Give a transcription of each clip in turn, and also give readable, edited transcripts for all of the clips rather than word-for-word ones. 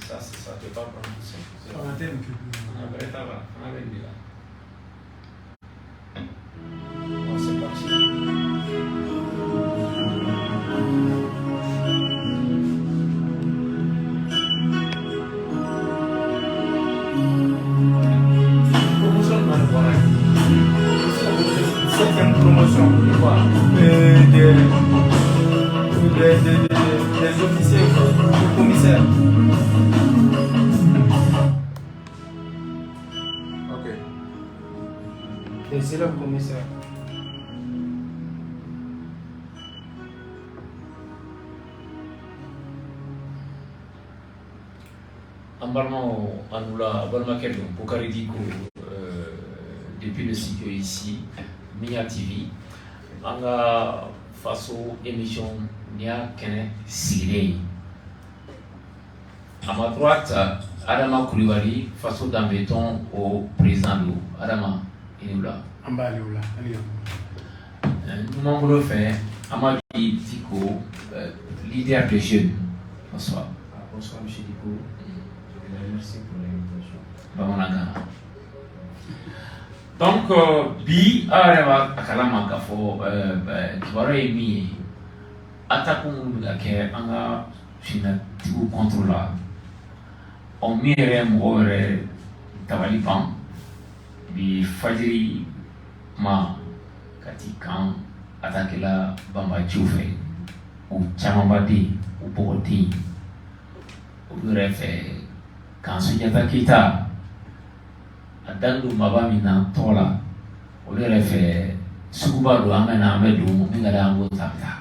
Ça, c'est ça, tu peux pas prendre tout ça. Fanga tɛ nin kɛ. Fanga bɛrɛ t'a la, fanga bɛ nin de la. Bon, c'est parti. Promotion jumɛn de bɔra yen? Septième promotion. Quoi? Des officiers, quoi, des commissaires. Ok. Des élèves commissaires. An balimaw, an wula. Balimakɛ don, Bukari Diko, depuis le studio ici, Minya TV, an ka faso émission nin y'a kɛnɛ sigilen ye. À ma droite, Adama Coulibaly, Faso Danbe Tɔn o président don. Adama, i ni wula. An b'ale o la hali yan. Numan bolo fɛ, Amadu Diko, leader de jeunes, bonsoir. Ah, bonsoir, M. Diko. Je vous remercie pour l'invitation. Bamanankan na. Donc bi, aw yɛrɛ b'a a kalama k'a fɔ kibaruya ye min ye, attaque minnu bɛ ka kɛ an ka finitigiw contre la, ɔ min yɛrɛ ye mɔgɔw yɛrɛ dabali ban bi, fajiri kuma, Kati camp attaqué la banbaciw fɛ, u camanba den, u bɔgɔ den olu yɛrɛ fɛ kan. Sunjata Keyita a dan don maba min na tɔgɔ la, olu yɛrɛ fɛ suguba don, an bɛ na, an bɛ don, min ka di an b'o ta, bɛ taa.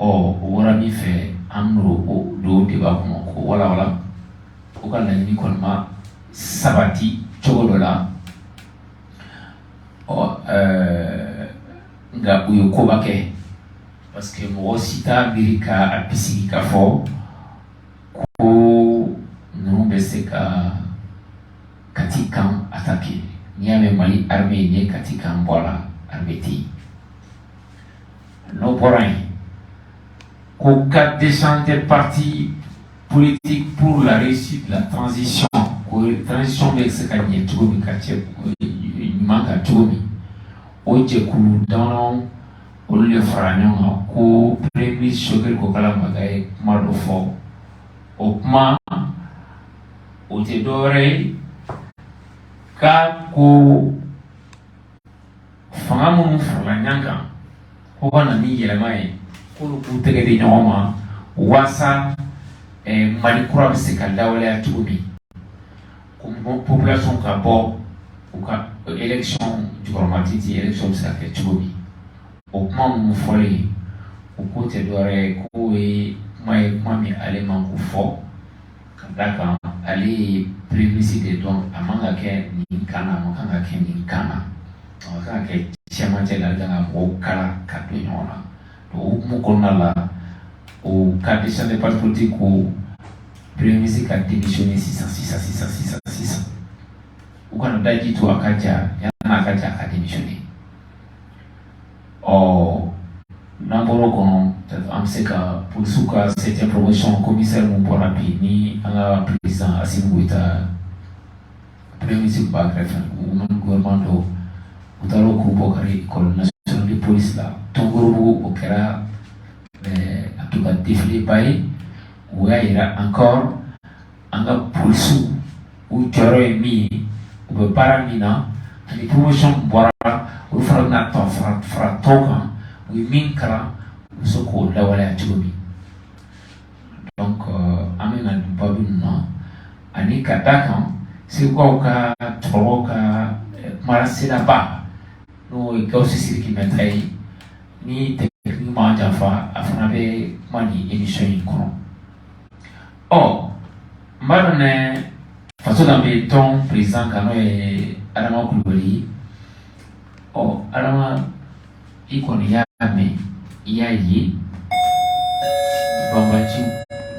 Ɔ o bɔra min fɛ, an bɛn'o o don débat kɔnɔ k'o walawala. U ka laɲini kɔni ma sabati cogo dɔ la, ɔ nka u ye koba kɛ, parce que mɔgɔ si t'a miiri k'a bisigi k'a fɔ ko ninnu bɛ se ka Kati camp attaquer. N'i y'a mɛn Mali armée, n'i ye Kati camp bɔ a la, armée tɛ yen. N'o bɔra yen, ko 400 partis politiques pour la réussite de la transition, ko transition bɛ se ka ɲɛ cogo min, ka cɛ ɲuman kan cogo min, o jɛkulu damadɔ olu de fara ɲɔgɔn kan ko premier ministre Choguel Kokalla Maïga ye kuma dɔ fɔ. O kuma o tɛ dɔwɛrɛ ye k'a ko fanga minnu farala ɲɔgɔn kan ko ka na ni yɛlɛma ye, k'olu k'u tɛgɛ di ɲɔgɔn ma walasa Mali kura bɛ se ka lawaleya cogo min, ko population ka bɔ u ka élection jukɔrɔma titi, élection bɛ se ka kɛ cogo min. O kuma minnu fɔlen, o ko tɛ dɔwɛrɛ ye k'o ye kuma ye, kuma min ale man k'o fɔ, ka d'a kan ale ye premier ministre de dɔn, a man ka kɛ nin kan na, a man kan ka kɛ nin kan na, a man kan ka kɛ cɛmancɛ la, ale kan ka mɔgɔw kala ka don ɲɔgɔn na. Donc o hukumu kɔnɔna la, o 400 des partis politiques ko premier ministre ka démissionner sisan sisan sisan sisan sisan, u kana daji to a ka ja, yanni a ka ja, a ka démissionner. Ɔ n'an bɔra o kɔnɔ, an bɛ se ka polisiw ka septième promotion commissaire mun bɔra bi ni an ka président Assimi Goïta, premier ministre b'a kɛrɛfɛ, u ni gouvernement dɔw, u taara o k'u bɔ kari école nationale de police la Tɔnkorobugu. O kɛra en tout cas défilé ba ye. O y'a yira encore an ka polisiw u jɔyɔrɔ ye min ye, u bɛ baara min na, ani promotion bɔra, olu fana bɛna tɔ fara fara tɔw kan, u ye min kalan, u bɛ se k'o lawaleya cogo min. Donc an bɛ na nin baabu ninnu na, ani ka da kan segukaw ka cɛkɔrɔbaw ka kumalasela n'o ye Gawusu Sidiki Mɛta ye, ni technique m'an janfa, a fana bɛ kuma nin émission in kɔnɔ. Ɔ n b'a daminɛ Faso Danbe Tɔn président kan, n'o ye Adama Kulubali ye. Ɔ Adama, i kɔni y'a mɛn, i y'a ye,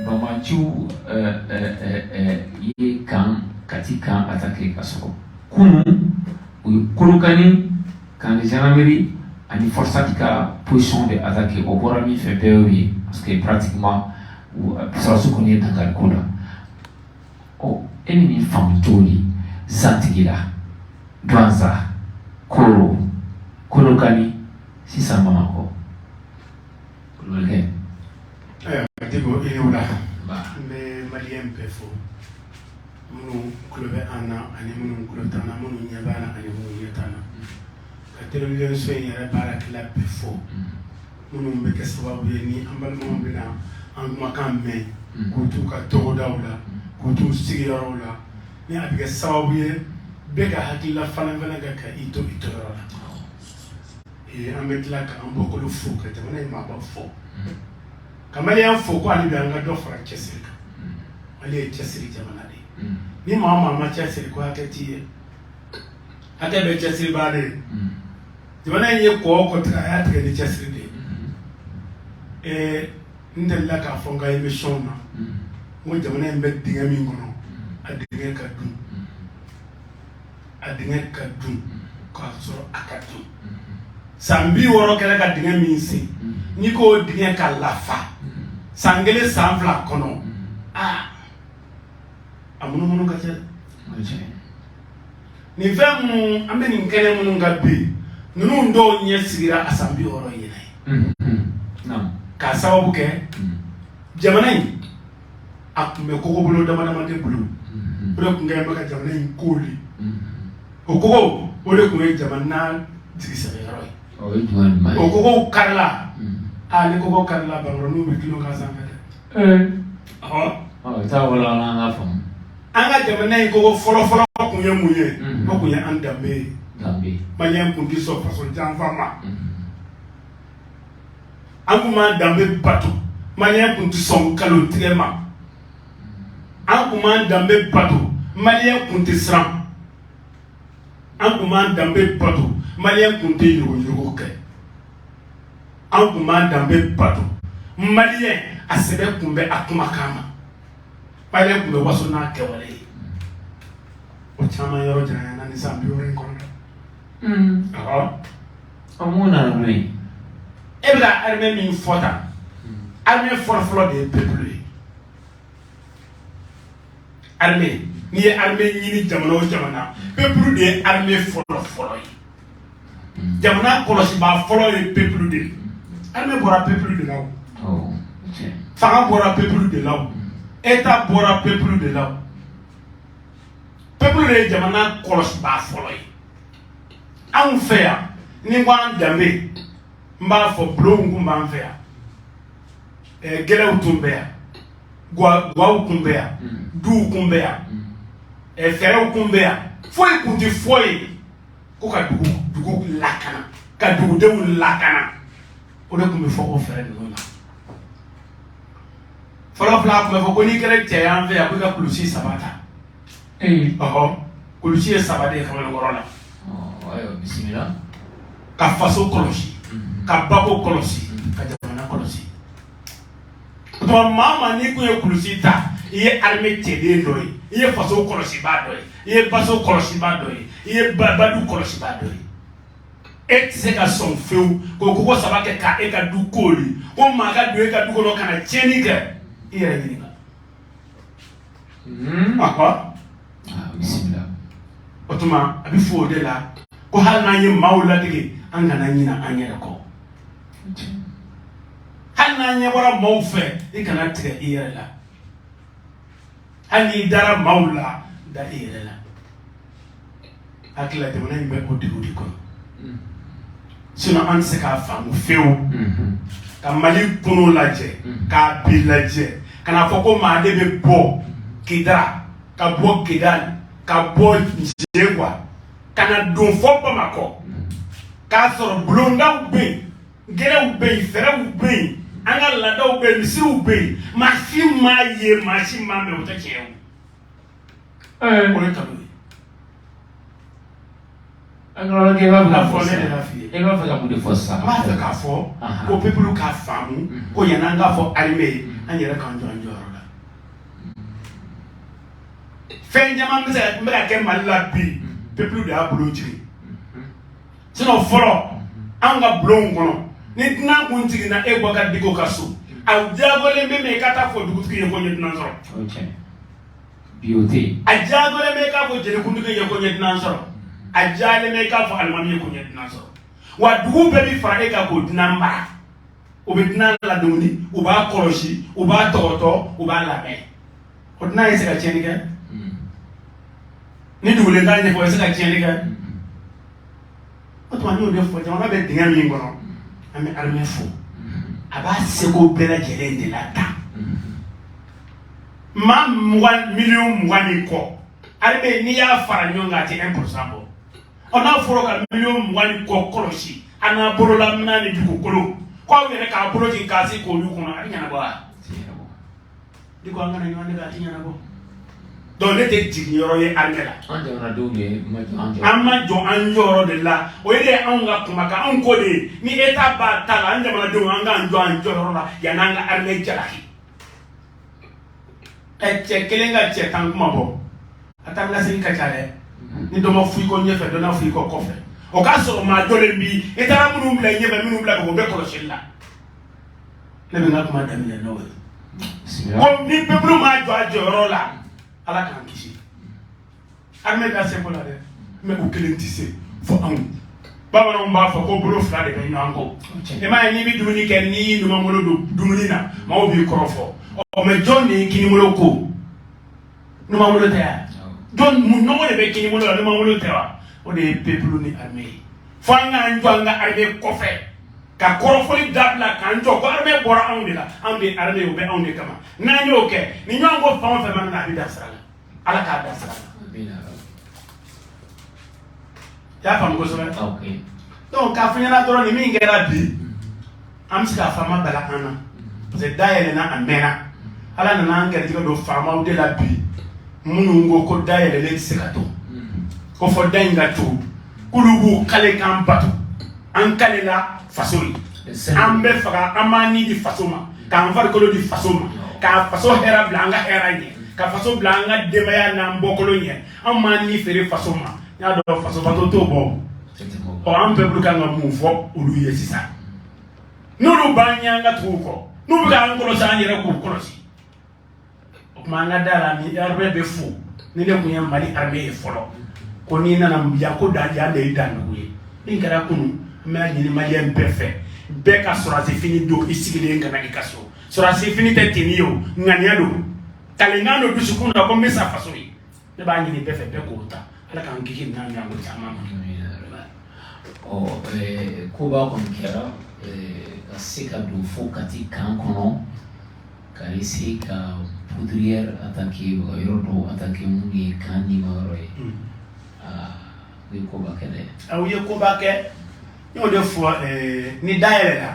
banbaciw ye camp Kati camp attaqué, ka sɔrɔ kunun u ye Kolokani camp de gendarmerie ani FORSAT ka position de attaqué. O bɔra min fɛ, bɛɛ y'o ye, parce que pratiquement Sɔrɔdasiw kɔni ye dankari ko la. Ɔ, e ni nin faamu cogo di? Zantigila, Duwanza, Koro, Kolokani, sisan Bamakɔ, Kulubalikɛ. Ayiwa Diko, i ni wula. N bɛ maliyɛn bɛɛ fo, minnu tulo bɛ an na ani minnu tulo t'an na, minnu ɲɛ b'an na ani minnu ɲɛ t'an na, ka télévision so in yɛrɛ baarakɛla bɛɛ fo, minnu bɛ kɛ sababu ye ni an balimaw bɛna an kumakan mɛn k'u t'u ka togodaw la, k'u t'u sigiyɔrɔw la, ni a bɛ kɛ sababu ye bɛɛ ka hakilila falen falen kɛ ka i to i toyɔrɔ la. An bɛ tila ka an bɔkolo fo, ka jamana in maaba fo, ka maliyɛn fo ko hali bi an ka dɔ fara cɛsiri kan. Mali ye cɛsiri jamana de ye. Ni maa o maa ma cɛsiri, ko hakɛ t'i ye, hakɛ bɛ cɛsiribaa de ye. Jamana in ye kɔ o kɔ tigɛ, a y'a tigɛ ni cɛsiri de ye. N delila k'a fɔ n ka émission na, n ko jamana in bɛ dingɛ min kɔnɔ, a dingɛ ka dun, a dingɛ ka dun k'a sɔrɔ a ka dun. San 60 kɛra ka dingɛ min sen, n'i ko dingɛ ka lafa san 1, san 2 kɔnɔ, aa, a munumunu ka ca. Nin fɛn minnu an bɛ nin kɛnɛ minnu kan bi, ninnu dɔw ɲɛ sigira a san 60 ɲinɛ ye, k'a sababu kɛ jamana in a tun bɛ kogobolo dama dama de bolo. O de tun kɛ bɛ ka jamana in kooli. O kogo, o de tun ye jamana jigisɛbɛyɔrɔ ye. O kogow karila. Aa, ni kogo karila, bankɔrɔninw bɛ tulon k'a sanfɛ dɛ. Ɔ, taa wala an ka faamu. An ka jamana in kogo fɔlɔ-fɔlɔ kun ye mun ye? O kun ye an danbe ye. Danbe. Maliyɛn kun tɛ sɔn faso janfa ma. An kun b'an danbe bato. Maliyɛn kun tɛ sɔn nkalon tigɛ ma. An kun b'an danbe bato. Maliyɛn kun tɛ siran. An kun b'an danbe bato. Maliyɛn kun tɛ yuruguyurugu kɛ. An kun b'an danbe bato. Maliyɛn a sɛbɛ kun bɛ a kumakan ma. Maliyɛn kun bɛ waso n'a kɛwale ye. O caman yɔrɔ janyana ni san 60 in kɔnɔ dɛ. Awɔ. Ɔ, mun nana n'o ye? E bɛ ka armée min fɔ tan, armée fɔlɔfɔlɔ de ye peuple ye. Armée, n'i ye armée ɲini jamana o jamana, peuple de ye armée fɔlɔfɔlɔ ye. Jamana kɔlɔsibaa fɔlɔ ye peuple de ye. Armée bɔra peuple de la o. Fanga bɔra peuple de la o. État bɔra peuple de la o. Peuple de ye jamana kɔlɔsibaa fɔlɔ ye. Anw fɛ yan, ni n ko an danbe, n b'a fɔ bulonw kun b'an fɛ yan, gɛlɛw tun bɛ yan, guwaw kun bɛ yan, duw kun bɛ yan, fɛrɛw kun bɛ yan. Foyi kun tɛ foyi ye ko ka dugu lakana, ka dugudenw lakana. O de tun bɛ fɔ o fɛɛrɛ ninnu na fɔlɔ. Fila tun bɛ fɔ ko n'i kɛra cɛ ye an fɛ yan, ko i ka kulusi 3 ta. Ɔhɔ, kulusi ye 3 de ye kamalenkɔrɔ la. Ayiwa, bisimila. Ka faso kɔlɔsi, ka bako kɔlɔsi, ka jamana kɔlɔsi. O tuma, maa o maa n'i kun ye kulusi ta, i ye armée cɛden dɔ ye, i ye faso kɔlɔsibaa dɔ ye, i ye baso kɔlɔsibaa dɔ ye, i ye badu kɔlɔsibaa dɔ ye. E tɛ se ka sɔn fewu k'o kogo 3 kɛ ka e ka du kooli, ko maa ka don e ka du kɔnɔ ka na tiɲɛni kɛ. I yɛrɛ ɲininka. Ɔhɔ. Bisimila. O tuma, a bɛ fɔ o de la ko hali n'an ye maaw ladege, an kana ɲina an yɛrɛ kɔ. Hali n'an ɲɛ bɔra maaw fɛ, i kana tigɛ i yɛrɛ la. Hali n'i dara maaw la, da i yɛrɛ la. Hakili la, jamana in bɛ o degun de kɔnɔ. Sinon an tɛ se k'a faamu fewu ka Mali kunu lajɛ k'a bi lajɛ, ka n'a fɔ ko maa de bɛ bɔ Kidira, ka bɔ Kidali, ka bɔ Nzegwa, ka na don fɔ Bamakɔ, k'a sɔrɔ bulondaw bɛ yen, gɛrɛw bɛ yen, fɛrɛw bɛ yen, an ka laadaw bɛ yen, misiriw bɛ yen. Maa si m'a ye, maa si m'a mɛn. O tɛ tiɲɛ ye o. O ye nkalon ye. E b'a fɛ ka fɔ ne de la f'i ye. E b'a fɛ ka mun de fɔ sisan? N b'a fɛ k'a fɔ ko peuple k'a faamu ko yanni an k'a fɔ armée ye, an yɛrɛ k'an jɔ an jɔyɔrɔ la. Fɛn caman bɛ se ka bɛ ka kɛ Mali la bi, peuple de y'a bolo jigin. Sinon fɔlɔ, an ka bulonw kɔnɔ, ni dunan kun jiginna e bɔ ka Diko ka so, A diyagolen bɛ mɛ i ka taa fɔ dugutigi ye ko n ye dunan sɔrɔ. O ye tiɲɛ. Bi o tɛ yen. A diyagolen bɛ i k'a fɔ jelikuntigi ye ko n ye dunan sɔrɔ. A diyalen bɛ i k'a fɔ alimami ye ko n ye dunan sɔrɔ. Wa dugu bɛɛ bi fara e kan k'o dunan mara. U bɛ dunan ladumuni, u b'a kɔlɔsi, u b'a tɔgɔtɔ, u b'a labɛn. O dunan ye se ka tiɲɛni kɛ? Ni dugulen t'a ɲɛfɔ, o ye se ka tiɲɛni kɛ? O tuma n y'o de fɔ, jamana bɛ dingɛ min kɔnɔ, an bɛ armée fo. A b'a seko bɛɛ lajɛlen de la tan. Maa 20 miliyɔn 20 ni kɔ, armée n'i y'a fara ɲɔgɔn kan, a tɛ 1% bɔ. Ɔ, n'a fɔra ka miliyɔn 20 ni kɔ kɔlɔsi, a n'a bololaminɛ ni dugukolo, k'aw yɛrɛ k'a bolo jigin k'a se k'olu kɔnɔ, a bɛ ɲɛnabɔ wa? Ni ko an kana ɲɔgɔn nɛgɛ, a tɛ ɲɛnabɔ. Donc ne tɛ jigin yɔrɔ ye armée la. An jamanadenw de ma jɔ an jɔ. An ma jɔ an jɔyɔrɔ de la. O ye de anw ka kumakan, anw ko de ye ni État b'a ta la, an jamanadenw, an k'an jɔ an jɔyɔrɔ la yan'an ka armée jalaki. Ɛ, cɛ kelen ka cɛ 10 kuma bɔ, a taa ni ka segin ka ca dɛ. Ni dɔ ma f'i kɔ ɲɛfɛ, dɔ na f'i kɔ kɔfɛ, o k'a sɔrɔ maa jɔlen bi i taara minnu bila ɲɛfɛ, minnu bila k'o bɛɛ kɔlɔsili la. Ne bɛ n ka kuma daminɛ n'o ye. Ko ni peuple ma jɔ a jɔyɔrɔ la, Ala k'an kisi. Armée ka seko la dɛ, mais u kelen tɛ se fo anw. Bamananw b'a fɔ ko bolo fila de bɛ ɲɔgɔn kɔ. I m'a ye, n'i bɛ dumuni kɛ, n'i y'i numanbolo don dumuni na, maaw b'i kɔrɔfɔ. Ɔ, mais jɔn de ye kinibolo ko? Numanbolo tɛ yan. Jɔn mun nɔgɔ de bɛ kinibolo la? Numanbolo tɛ wa? O de ye peuple ni armée ye. Fo an k'an jɔ an ka armée kɔfɛ, ka kɔrɔfɔli dabila, k'an jɔ ko armée bɔra anw de la, an bɛ armée, o bɛ anw de kama. N'an y'o kɛ, ni ɲɔgɔn ko fɛn o fɛn mana na, a bɛ dan sira la. Ala k'a dan sira la. I y'a faamu kosɛbɛ. Donc k'a fɔ ɲɛna dɔrɔn, ni min kɛra bi, an bɛ se k'a fɔ a ma bala an na, parce que da yɛlɛnna a mɛnna. Ala nana an garijɛgɛ don faamaw de la bi, minnu ko ko da yɛlɛlen tɛ se ka to, ko fɔ da in ka to, k'olu b'u kale k'an bato, an kale la faso ye, an bɛ faga, an b'an ni di faso ma, k'an farikolo di faso ma, k'a faso hɛrɛ bila an ka hɛrɛ ɲɛ, ka faso bila an ka denbaya n'an bɔkolo ɲɛ, an b'an ni feere faso ma. N y'a dɔn faso bato t'o bɔ. Ɔ, an peuple kan ka mun fɔ olu ye sisan? N'olu b'an ɲɛ, an ka tugu u kɔ. N'u bɛ k'an kɔlɔsi, an yɛrɛ k'u kɔlɔsi. O tuma an ka da la, ni armée bɛ fo, ni ne tun ye Mali armée ye fɔlɔ, ko n'i nana yan, ko dan yan de ye dandugu ye. Min kɛra kunun, an b'a ɲini maliyɛn bɛɛ fɛ, bɛɛ ka sɔrɔdasi fini don i sigilen ka na i ka so. Sɔrɔdasi fini tɛ tenue ye, o ŋaniya don, kalenkan don dusukun na ko n bɛ sa faso ye. Ne b'a ɲini bɛɛ fɛ, bɛɛ k'o ta. Ala k'an kisi nin n'a ɲɔgɔn caman ma. Ɔ, koba kɔni kɛra ka se ka don fo Kati camp kɔnɔ, ka essayer ka poudrière attaquer, ka yɔrɔ dɔw attaquer mun ye camp nima yɔrɔ ye. Aa, u ye koba kɛ dɛ. Aw ye koba kɛ. N y'o de fɔ, ni da yɛlɛla,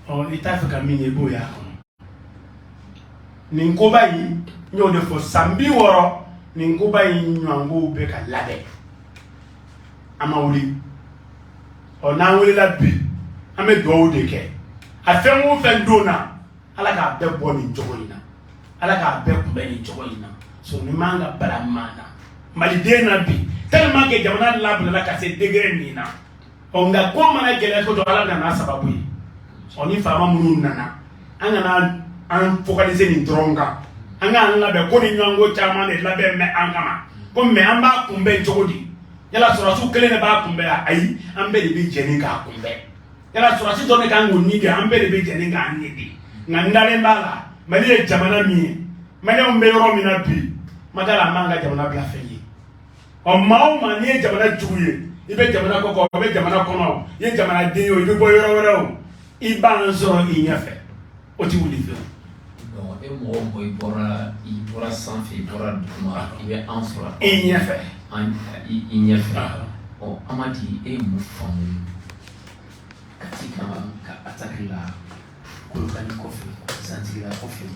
ɔ, i t'a fɛ ka min ye, i b'o y'a kɔnɔ. Nin koba in, n y'o de fɔ, san 60 nin koba in ɲɔgɔnkow bɛ ka labɛn, an ma wuli. Ɔ, n'an wulila bi, an bɛ dugawu de kɛ. A fɛn o fɛn donna, Ala k'a bɛɛ bɔ nin cogo in na, Ala k'a bɛɛ kunbɛn nin cogo in na. So ni man ka bala maa na maliden na bi, tellement que jamana labilala ka se degré min na. Ɔ, nka ko mana gɛlɛya cogo cogo, Ala bɛna n'a sababu ye. Ɔ, ni faama minnu nana, an kana an focaliser nin dɔrɔn kan, an k'an labɛn ko ni ɲɔgɔnko caman de labɛn bɛ an kama ko. Mais an b'a kunbɛn cogo di? Yala sɔrɔdasiw kelen de b'a kunbɛn wa? Ayi, an bɛɛ de bɛ jɛ ni k'a kunbɛn. Yala sɔrɔdasi dɔrɔn de kan k'o ni di? An bɛɛ de bɛ jɛ ni k'an ni di. Nka n dalen b'a la, Mali ye jamana min ye, maliyɛnw bɛ yɔrɔ min na bi, ma da la an b'an ka jamana bila fɛn ye. Ɔ, maa o maa n'i ye jamana jugu ye, i bɛ jamana kɔ kan, i bɛ jamana kɔnɔ, i ye jamanaden ye o, i bɛ bɔ yɔrɔ wɛrɛ o, i b'an sɔrɔ i ɲɛfɛ, o ti wuli fiyewu. Donc e mɔgɔ o mɔgɔ, i bɔra sanfɛ, i bɔra duguma, i bɛ an sɔrɔ i ɲɛfɛ. An i ɲɛfɛ. Ɔ, Amadi, e ye mun faamu Kati kan ka attaque la, Kolokani kɔfɛ, Zantigila kɔfɛ,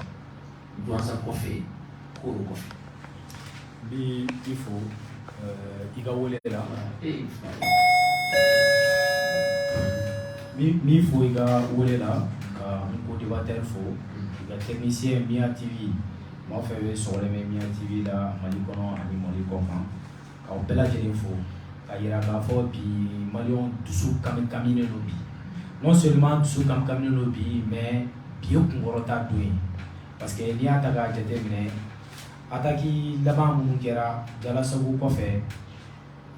Duwanza kɔfɛ, Koro kɔfɛ? N bi i fo i ka wele la. N b'i fo i ka wele la, ka n co-débatteur fo, i ka technicien Mia TV, maa fɛn bɛ sɔgɔlen bɛ Mia TV la Mali kɔnɔ ani Mali kɔkan, k'aw bɛɛ lajɛlen fo, ka yira k'a fɔ bi maliyɛnw dusu kami kaminen don bi. Non seulement dusu kami kaminen don bi, mais Bi ye kunkɔrɔta don ye, parce que n'i y'a ta k'a jateminɛ, attaque laban minnu kɛra Jalasagu kɔfɛ,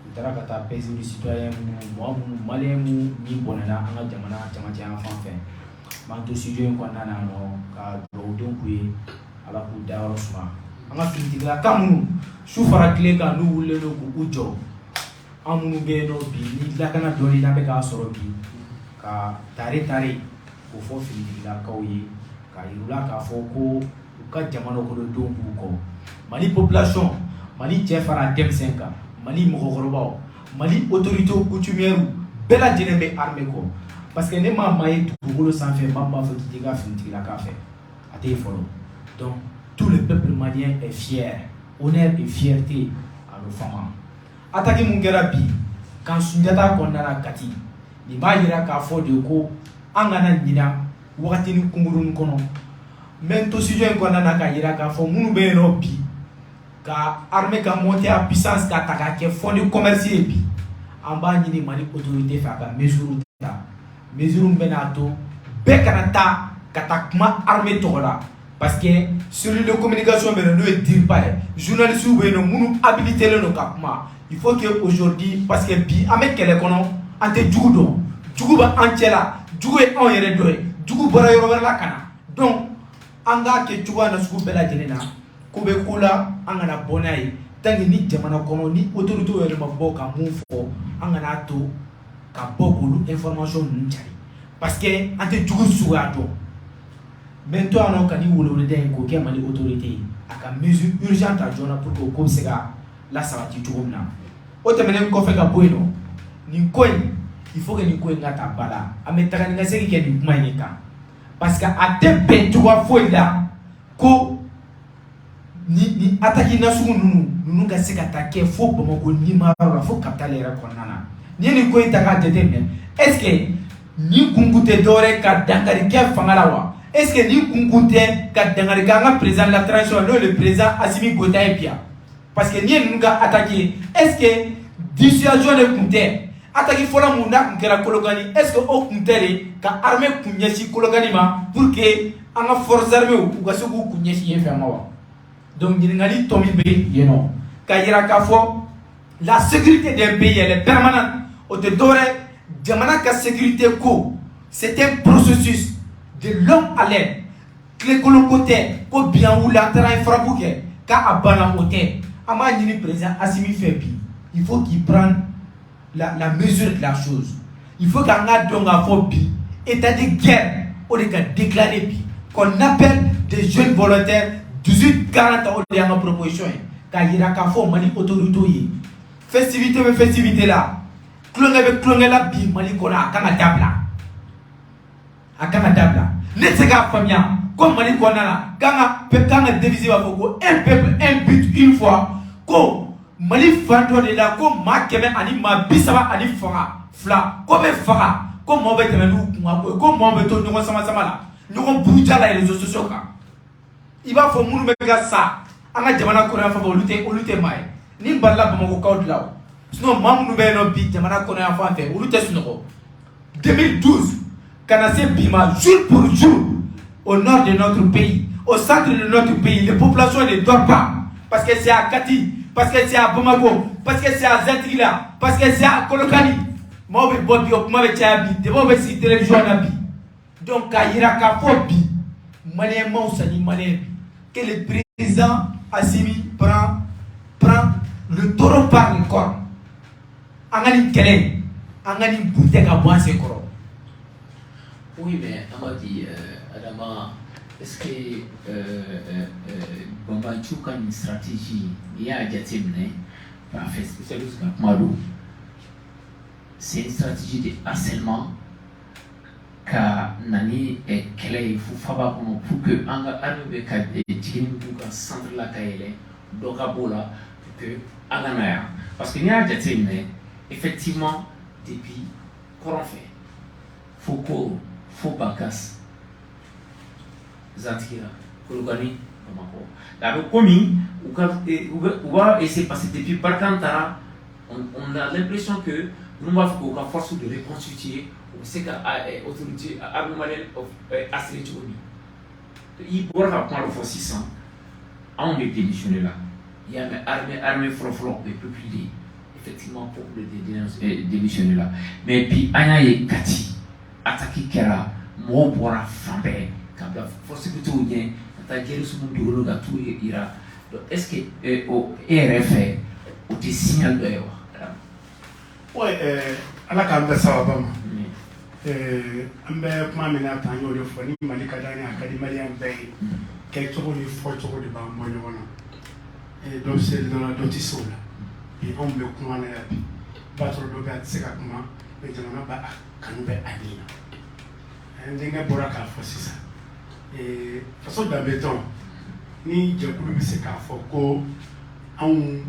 u taara ka taa paisible citoyen minnu, mɔgɔ minnu, malien minnu ni bɔnɛna an ka jamana camancɛ yan fan fɛ. N b'an to studio in kɔnɔna na yan nɔ ka dugawu k'u ye, Ala k'u dayɔrɔ suma. An ka finitigilaka minnu su fara tile kan, n'u wulilen don k'u jɔ, an minnu bɛ yen nɔ bi ni lakana dɔɔni n'an bɛ k'a sɔrɔ bi, ka tare tare k'o fɔ finitigilakaw ye, k'a yir'u la k'a fɔ ko u ka jamana kɔnɔdenw b'u kɔ. Mali population, Mali cɛ fara denmisɛn kan, Mali mɔgɔkɔrɔbaw, Mali autorités coutumières, bɛɛ lajɛlen bɛ armée kɔ, parce que ne ma maa ye dugukolo sanfɛ, maa min b'a fɔ k'i t'i ka finitigilaka fɛ, a tɛ yen fɔlɔ. Donc tout le peuple malien est fier, honneur et fierté à nos femmes. Attaque mun kɛra bi kan Sunjata kɔnɔna na Kati, nin b'a yira k'a fɔ de ko an kana ɲina wagatinin kunkurunin kɔnɔ. N bɛ n to studio in kɔnɔna na k'a yira k'a fɔ minnu bɛ yen nɔ bi ka armée ka monter en puissance, ka ta k'a kɛ fonds de commerce ye bi, an b'a ɲini Mali autorité fɛ, a ka mesure ta, mesure min bɛn'a to bɛɛ kana taa ka taa kuma armée tɔgɔ la, parce que cellule de communication bɛ yen, n'o ye DIRPA ye, journalistes bɛ yen nɔ minnu habilité len don ka kuma. Il faut que aujourd'hui, parce que bi an bɛ kɛlɛ kɔnɔ, an tɛ jugu dɔn, jugu bɛ an cɛ la, jugu ye anw yɛrɛ dɔ ye, jugu bɔra yɔrɔ wɛrɛ la ka na. Donc an k'a kɛ cogoya na sugu bɛɛ lajɛlen na, ko bɛ ko la, an kana bɔ n'a ye tant que ni jamana kɔnɔ ni autorité yɛrɛ ma bɔ ka mun fɔ. An kana to ka bɔ k'olu information ninnu cari, parce que an tɛ jugu suguya dɔn. N bɛ n to yan nɔ ka nin weleweleda in k'o kɛ Mali autorité ye, a ka mesure urgente ta joona pour que o ko bɛ se ka lasabati cogo min na. O tɛmɛnen kɔfɛ ka bɔ yen nɔ, nin ko in, il faut que nin ko in ka ta ba la. An bɛ taga ni ka segin kɛ nin kuma in de kan, parce que a tɛ bɛn cogoya foyi la ko ni attaque nasugu ninnu ka se ka taa kɛ fo Bamakɔ nimayɔrɔ la, fo capitale yɛrɛ kɔnɔna na. N'i ye nin ko in ta k'a jateminɛ, est ce que nin kun tɛ dɔwɛrɛ ka dankari kɛ fanga la wa? Est ce que nin kun tɛ ka dankari kɛ an ka président de la transition, n'o ye le président Assimi Goïta ye bi yan? Parce que n'i ye ninnu ka attaque ye, est ce que dissuasion de kun tɛ? Attaque fɔlɔ mun n'a kun kɛra Kolokani, est ce que o kun tɛ de ka armée kun ɲɛsin Kolokani ma pour que an ka forces armées u ka se k'u kun ɲɛsin yen fɛ ma wa? Donc ɲininkali tɔ min bɛ yen nɔ, ka yira k'a fɔ la sécurité d'un pays, elle est permanente. O tɛ dɔwɛrɛ, jamana ka sécurité ko, c'est un processus de longue haleine. Tile kolon ko tɛ ko bi an wuli, an taara, an ye frappe kɛ k'a banna, o tɛ. An b'a ɲini président Assimi fɛ bi, il faut qu'il prenne la mesure de la chose. Il faut qu'an ka dɔn k'a fɔ bi état de guerre o de ka déclarer bi, qu'on appelle des jeunes volontaires 18 40. O de y'an ka proposition ye, k'a yira k'a fɔ Mali autorités ye, festivité bɛ festivité la, tulonkɛ bɛ tulonkɛ la bi Mali kɔnɔ, a kan ka dabila, a kan ka dabila. Ne tɛ se k'a faamuya ko Mali kɔnɔna la k'an ka devise b'a fɔ ko un peuple, un but, une foi, ko Mali fan dɔ de la, ko maa 132 ani faga fila ko bɛ faga, ko maaw bɛ tɛmɛ n'u kun ka bɔ ye, ko maaw bɛ to ɲɔgɔn sama sama la, ɲɔgɔn buruja la réseaux sociaux kan. I b'a fɔ minnu bɛ ka sa an ka jamana kɔnɔ yan fan fɛ, olu tɛ maa ye. Ni balila Bamakɔkaw de la o, sinon maa minnu bɛ yen nɔ bi jamana kɔnɔ yan fan fɛ, olu tɛ sunɔgɔ. 2012 ka na se bi ma, jour pour jour, au nord de notre pays, au centre de notre pays, les populations ne dorment pas, parce que c'est à Kati, parce que c'est à Bamako, parce que c'est à Zantigila, parce que c'est à Kolokani. Maaw bɛ bɔ bi, o kuma bɛ caya bi, débat bɛ sigi télévision na bi. Donc k'a yira k'a fɔ bi malien maaw sa ni malien bi, que le président Assimi prend le taureau par les cornes. An ka nin kɛlɛ, an ka nin bu tɛ ka bɔ an sen kɔrɔ. Oui, mais Amadi, Adama, est-ce que banbaanciw ka nin stratégie, n'i y'a jateminɛ, parfait spécialiste ka kuma don, c'est une stratégie de harcèlement ka na ni kɛlɛ ye fo faba kɔnɔ pour que an ka armée bɛ ka jigin min k'u ka centre la ka yɛlɛ, dɔ ka b'o la pour que an ka na yan? Parce que n'i y'a jateminɛ, effectivement, depuis kɔrɔn fɛ fo Koro, fo Bankas, Zantigila, Kolokani, Bamakɔ, a bɛ komi u ka u b'a essayer, parce que depuis Barkhane taara, on a l'impression que ninnu b'a fɛ k'u ka force de reconstituer, u bɛ se ka autorité armée malienne assurer cogo min. I bɔra ka kuma dɔ fɔ sisan, anw de démissionné la. I y'a mɛn, armée fɔlɔ-fɔlɔ, o ye peuple de ye. Effectivement, peuple de démissionné la, mais bi an y'a ye Kati attaque kɛra, mɔgɔw bɔra fan bɛɛ ka bila force sécurité ɲɛ ka taa jɛrisumu dogolen ka t'u yira. Donc est ce que o e yɛrɛ fɛ, o tɛ signal dɔ ye wa? Ouais, Ala k'an bɛɛ sababa ma. An bɛ kuma min na tan, an y'o de fɔ, ni Mali ka d'an ye, a ka di Maliyɛn bɛɛ ye. Kɛcogo ni fɔcogo de b'an bɔ ɲɔgɔn na. Dɔ bɛ se dɔ la, dɔ tɛ se o la. Bi anw bɛ kuma na yan bi, i b'a sɔrɔ dɔ bɛ yen, a tɛ se ka kuma, mais jamana b'a a kanu bɛ a nin na. N denkɛ bɔra k'a fɔ sisan, Faso Danbe Tɔn ni jɛkulu bɛ se k'a fɔ ko anw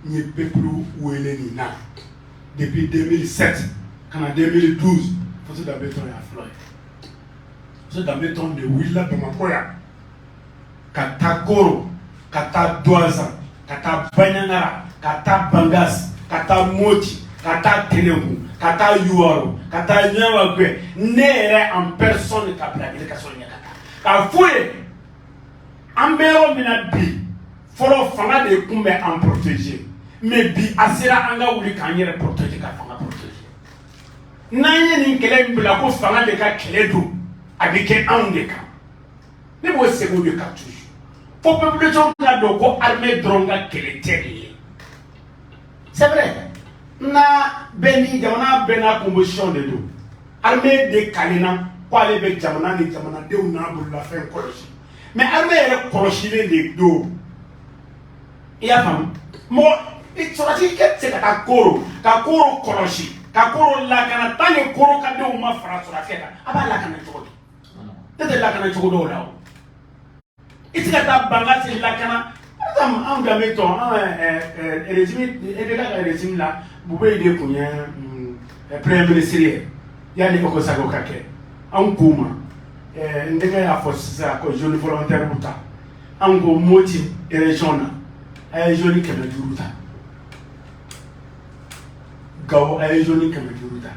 ye peuple wele nin na depuis 2007 ka na 2012, Faso Danbe Tɔn y'a fɔlɔ ye. Faso Danbe Tɔn de wulila Bamakɔ yan ka taa Koro, ka taa Duwanzan, ka taa Baɲangara, ka taa Bangas, ka taa Moti, ka taa Tenenku, ka taa Yuwaro, ka taa Ɲawagɛ, ne yɛrɛ en personne ka bila délégation ɲɛ ka taa k'a f'u ye an bɛ yɔrɔ min na bi. Fɔlɔ, fanga de tun bɛ an protéger, mais bi a sera an ka wuli k'an yɛrɛ protéger, ka fanga protéger. N'an ye nin kɛlɛ in bila ko fanga de ka kɛlɛ don, a bɛ kɛ anw de kan. Ne b'o segin o de kan toujours, fo population ka dɔn ko armée dɔrɔn ka kɛlɛ tɛ nin ye. C'est vrai, n'a bɛɛ ni jamana bɛɛ n'a composition de don. Armée de kalenna ko ale bɛ jamana ni jamanadenw n'a bololafɛn kɔlɔsi, mais armée yɛrɛ kɔlɔsilen de don. I y'a faamu? Mɔgɔ sɔrɔsi kɛ tɛ se ka taa Koro ka Koro kɔlɔsi, ka Koro lakana, tant que Koro ka denw ma fara sɔrɔsikɛ kan. A b'a lakana cogo di? Ne tɛ lakana cogo dɔw la o. I tɛ se ka taa Bangasi lakana. Par exemple, anw danbe tɔn, an régime IBK ka régime la, Bubeye de tun ye premier ministre ye yanni Okosago ka kɛ. Anw k'u ma, n denkɛ y'a fɔ sisan ko jeune volontaire ta, anw ko Moti région na, a ye jeune 500 ta, Gawo, a ye jeune 500 ta,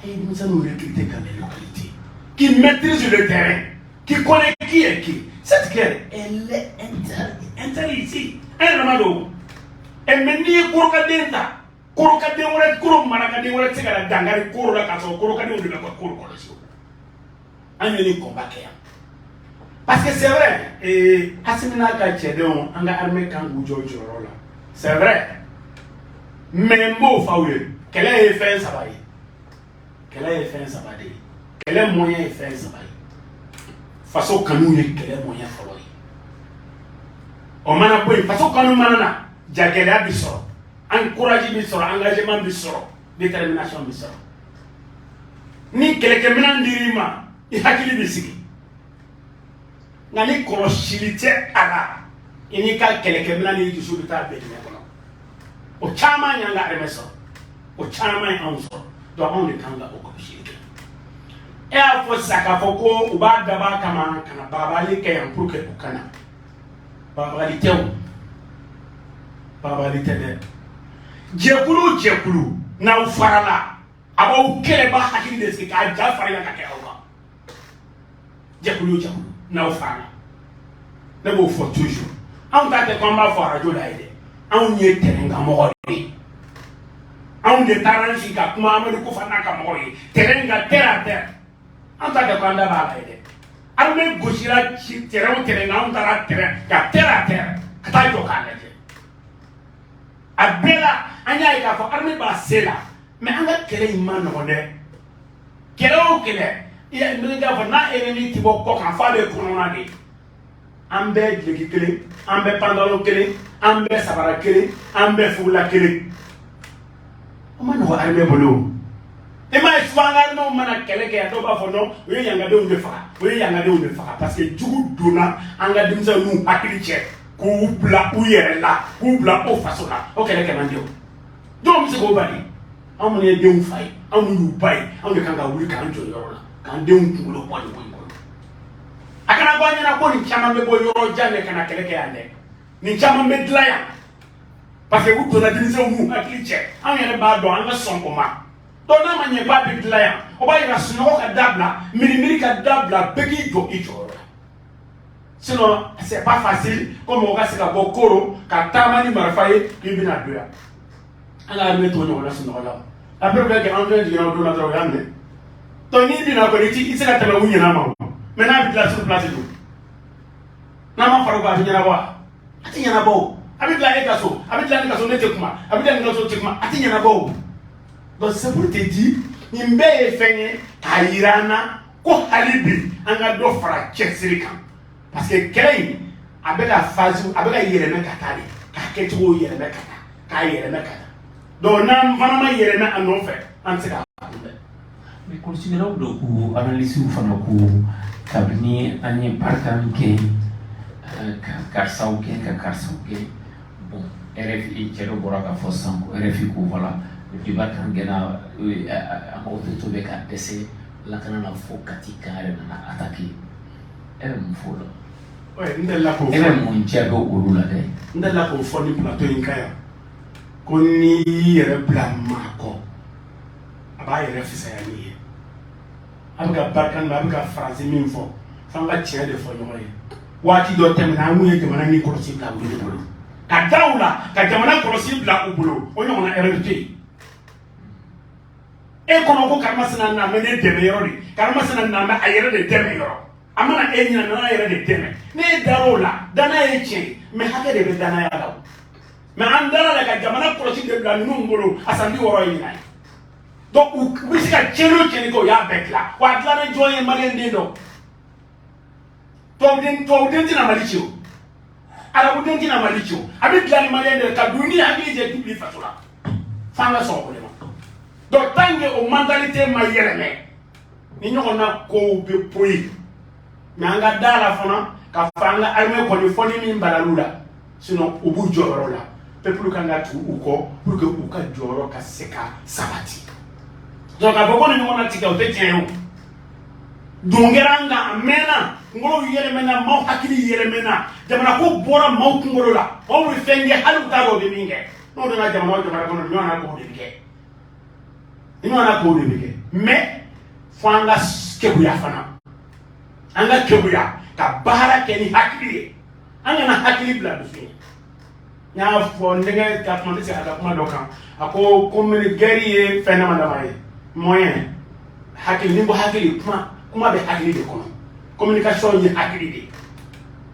a ye denmisɛnninw recruter dans les localités qui maîtrise le terrain, qui connaît qui est qui. Cette guerre, elle est inter ici. An yɛrɛ ma don ɛ, mais n'i ye korokaden ta, korokaden wɛrɛ, koro marakaden wɛrɛ tɛ se ka na dankari koro la k'a sɔrɔ korokadenw de bɛ ka koro kɔlɔsi. O an ye nin combat kɛ yan, parce que c'est vrai, Assimi n'a ka cɛdenw, an ka armée kan k'u jɔ u jɔyɔrɔ la, c'est vrai, mais n b'o f'aw ye, kɛlɛ ye fɛn saba ye. Kɛlɛ ye fɛn saba de ye. Kɛlɛ moyen ye fɛn saba ye. Faso kanu ye kɛlɛ moyen fɔlɔ ye. O mana bɔ yen, faso kanu mana na, jagɛlɛya bi sɔrɔ, an courage bi sɔrɔ, engagement bi sɔrɔ, détermination bi sɔrɔ. Ni kɛlɛkɛminɛn dir'i ma, i hakili bi sigi. Nka ni kɔlɔsili tɛ a la, i n'i ka kɛlɛkɛminɛn n'i dusu bɛ taa bɛn dingɛ kɔnɔ. O caman y'an ka armée sɔrɔ, o caman ye anw sɔrɔ. Donc anw de kan ka o kɔlɔsili kɛ. E y'a fɔ sisan k'a fɔ ko u b'a dabɔ a kama ka na bagabagali kɛ yan pour que u kana. Bagabagali tɛ o, bagabagali tɛ dɛ. Jɛkulu o jɛkulu, n'aw farala, a b'aw kɛlɛba hakili de sigi k'a ja farinya ka kɛ aw kan. Jɛkulu o jɛkulu, n'aw farala, ne b'o fɔ toujours, anw ta tɛ ko an b'a fɔ arajo la ye dɛ. Anw ye terrain kan mɔgɔ de ye. Anw de taara an sigi ka kuma Amadu Kufa n'a ka mɔgɔw ye terrain kan, terre à terre. An ta tɛ ko an da b'a la ye dɛ. Armée gosira ci terrain o terrain kan, anw taara terrain ka terre à terre ka taa jɔ k'a lajɛ. A bɛɛ la, an y'a ye k'a fɔ armée b'a se la, mais an ka kɛlɛ in ma nɔgɔn dɛ. Kɛlɛ o kɛlɛ, i y'a n k'a fɔ n'a ennemi ti bɔ kɔ kan f'a bɛ kɔnɔna de. An bɛɛ duloki kelen, an bɛɛ pantalon kelen, an bɛɛ sabara kelen, an bɛɛ fugula kelen. O ma nɔgɔn armée bolo o. I m'a ye, souvent an ka armée mana kɛlɛ kɛ, dɔw b'a fɔ non, u ye yangadenw de faga, u ye yangadenw de faga, parce que jugu donna an ka denmisɛnninw hakili cɛ k'u bila u yɛrɛ la, k'u bila o faso la. O kɛlɛ kɛ man di o. Jɔn bɛ se k'o bali? Anw minnu ye denw fa ye, anw minnu y'u ba ye, anw de kan ka wuli k'an jɔ yɔrɔ la k'an denw kunkolo bɔ nin ko in kɔnɔ. A kana bɔ an ɲɛna ko nin caman bɛ bɔ yɔrɔ jan de ka na kɛlɛ kɛ yan dɛ. Nin caman bɛ dilan yan, parce que u donna denmisɛnw n'u hakili cɛ. Anw yɛrɛ b'a dɔn, an ka sɔn o ma. Donc n'a ma ɲɛ k'a bɛ dilan yan, o b'a yira sunɔgɔ ka dabila, mirimiri ka dabila, bɛɛ k'i jɔ i jɔyɔrɔ la. Sinon c'est pas facile ko mɔgɔ ka se ka bɔ Koro ka taama ni marifa ye k'i bɛna don yan. An ka armée t'o ɲɔgɔnna sunɔgɔ la. Après bɛɛ kɛ an fɛn jiginna o don na dɔrɔn, o y'a minɛ. Donc n'i bɛna kɔni, i tɛ se ka tɛmɛ u ɲin'a ma o. Mais n'a bɛ dilan sur place don, n'a ma fara o kan, a bɛ ɲɛnabɔ wa? A tɛ ɲɛnabɔ o. A bɛ dilan e ka so, a bɛ dilan ne ka so, ne tɛ kuma, a bɛ dilan ne ka so, tɛ kuma, a tɛ ɲɛnabɔ o. Donc c'est pour te dire, nin bɛɛ ye fɛn ye k'a yira an na ko hali bi an ka dɔ fara cɛsiri kan, parce que kɛlɛ in a bɛ ka phase, a bɛ ka yɛlɛmɛ ka taa de, k'a kɛcogo yɛlɛmɛ ka taa, k'a yɛlɛmɛ ka taa. Donc n'an fana ma yɛlɛmɛ a nɔfɛ, an tɛ se k'a kunbɛn. Mais kɔlɔsikɛlaw dɔ ko, analyse fana ko, kabini an ye Barkhane kɛ, ka karisaw kɛ, ka karisaw kɛ, bon, RFI cɛ dɔ bɔra k'a fɔ sisan ko RFI ko voilà, depuis Barkhane gɛnna, an ka autorité bɛ ka dɛsɛ lakana na, fo Kati kan yɛrɛ nana attaquer. E bɛ mun fɔ o la? Ouais, n delila k'o E fɔ. bɛ mun jaabi olu la dɛ? N delila k'o fɔ ni plateau in kan yan ko n'i y'i yɛrɛ bila maa kɔ, a b'a yɛrɛ fisaya n'i ye. A bɛ ka Barkhane, a bɛ ka Faransi min fɔ, f'an ka tiɲɛ de fɔ ɲɔgɔn ye. Waati dɔ tɛmɛna, an kun ye jamana min kɔlɔsi bila olu de bolo, ka da u la ka jamana kɔlɔsi bila u bolo, o ɲɔgɔnna erreur tɛ yen. E kɔnɔ ko karimasina na bɛ ne dɛmɛ yɔrɔ de, karimasina na bɛ a yɛrɛ de dɛmɛ yɔrɔ, a mana e ɲinɛ n'a yɛrɛ de dɛmɛ. Ne ye dar'o la, danaya ye tiɲɛ ye, mais hakɛ de bɛ danaya la o. Mais an dara la ka jamana kɔlɔsi de bila ninnu bolo a san 60 ye ɲinan ye. Donc u bɛ se ka tiɲɛni o tiɲɛni kɛ, o y'a bɛɛ dilan. Wa a dilanna jɔn ye? Maliyɛn den dɔ, tubabuden tɛna Mali ci o, arabuden tɛna Mali ci o, a bɛ dilan ni maliyɛn de ye ka don ni hakili jɛ k'i faso la, f'an ka sɔn o de ma. Donc tant que o mentalité ma yɛlɛmɛ, ni ɲɔgɔnna kow bɛ poyi. Mais an ka da la fana k'a fɔ an ka armée kɔni, fɔ ni min balal'u la, sinon u b'u jɔyɔrɔ la. Peuple kan ka tugu u kɔ pour que u ka jɔyɔrɔ ka se ka sabati. Donc k'a fɔ ko ni ɲɔgɔnna ti kɛ, o tɛ tiɲɛ ye o. Don kɛra an kan, a mɛnna, kunkolow yɛlɛmɛna, maaw hakili yɛlɛmɛna, jamana ko bɔra maaw kunkolo la, maaw bɛ fɛn kɛ hali u t'a dɔn u bɛ min kɛ. N'o donna jamana o jamana kɔnɔ, ɲɔgɔnna kow de bɛ kɛ, ɲɔgɔnna kow de bɛ kɛ. Mais fo an ka keguya fana, an ka keguya ka baara kɛ ni hakili ye, an kana hakili bila dusu ye. N y'a fɔ n denkɛ ka kuma, n tɛ se a ka kuma dɔ kan, a ko ko guerre ye fɛn dama dama ye: moyen, hakili. Ni ko hakili, kuma kuma bɛ hakili de kɔnɔ, communication ye hakili de ye.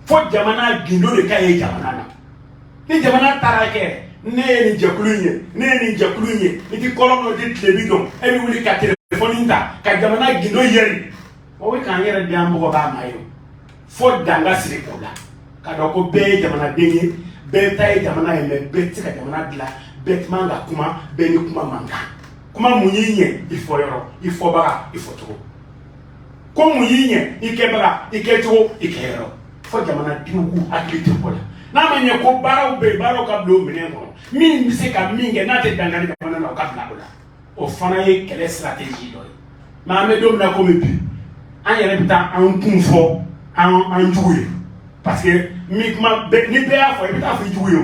Fo jamana gindo de ka ye jamana na. Ni jamana taara kɛ ne ye nin jɛkulu in ye, ne ye nin jɛkulu in ye, i ti kɔlɔn dɔ di tilebi dɔn, e bɛ wuli ka telefɔni ta ka jamana gindo yɛri, o bɛ k'an yɛrɛ di an mɔgɔ b'a ma ye o. Fo dan ka siri o la, ka dɔn ko bɛɛ ye jamanaden ye, bɛɛ ta ye jamana ye, mais bɛɛ tɛ se ka jamana dilan, bɛɛ man ka kuma, bɛɛ ni kuma man kan. Kuma mun y'i ɲɛ, i fɔ yɔrɔ, i fɔbaga, i fɔcogo. Ko mun y'i ɲɛ, i kɛbaga, i kɛcogo, i kɛyɔrɔ. Fo jamanadenw k'u hakili to o la. N'a ma ɲɛ ko baaraw bɛ yen, baaraw ka bila o minɛn kɔnɔ, min bɛ se ka min kɛ n'a tɛ dankari jamana na, o ka bila o la. O fana ye kɛlɛ stratégie dɔ ye. Mais an bɛ don min na komi bi, an yɛrɛ bɛ taa an kun fɔ an jugu ye, parce que ni kuma bɛɛ, ni bɛɛ y'a fɔ, i bɛ taa fɔ i jugu ye. O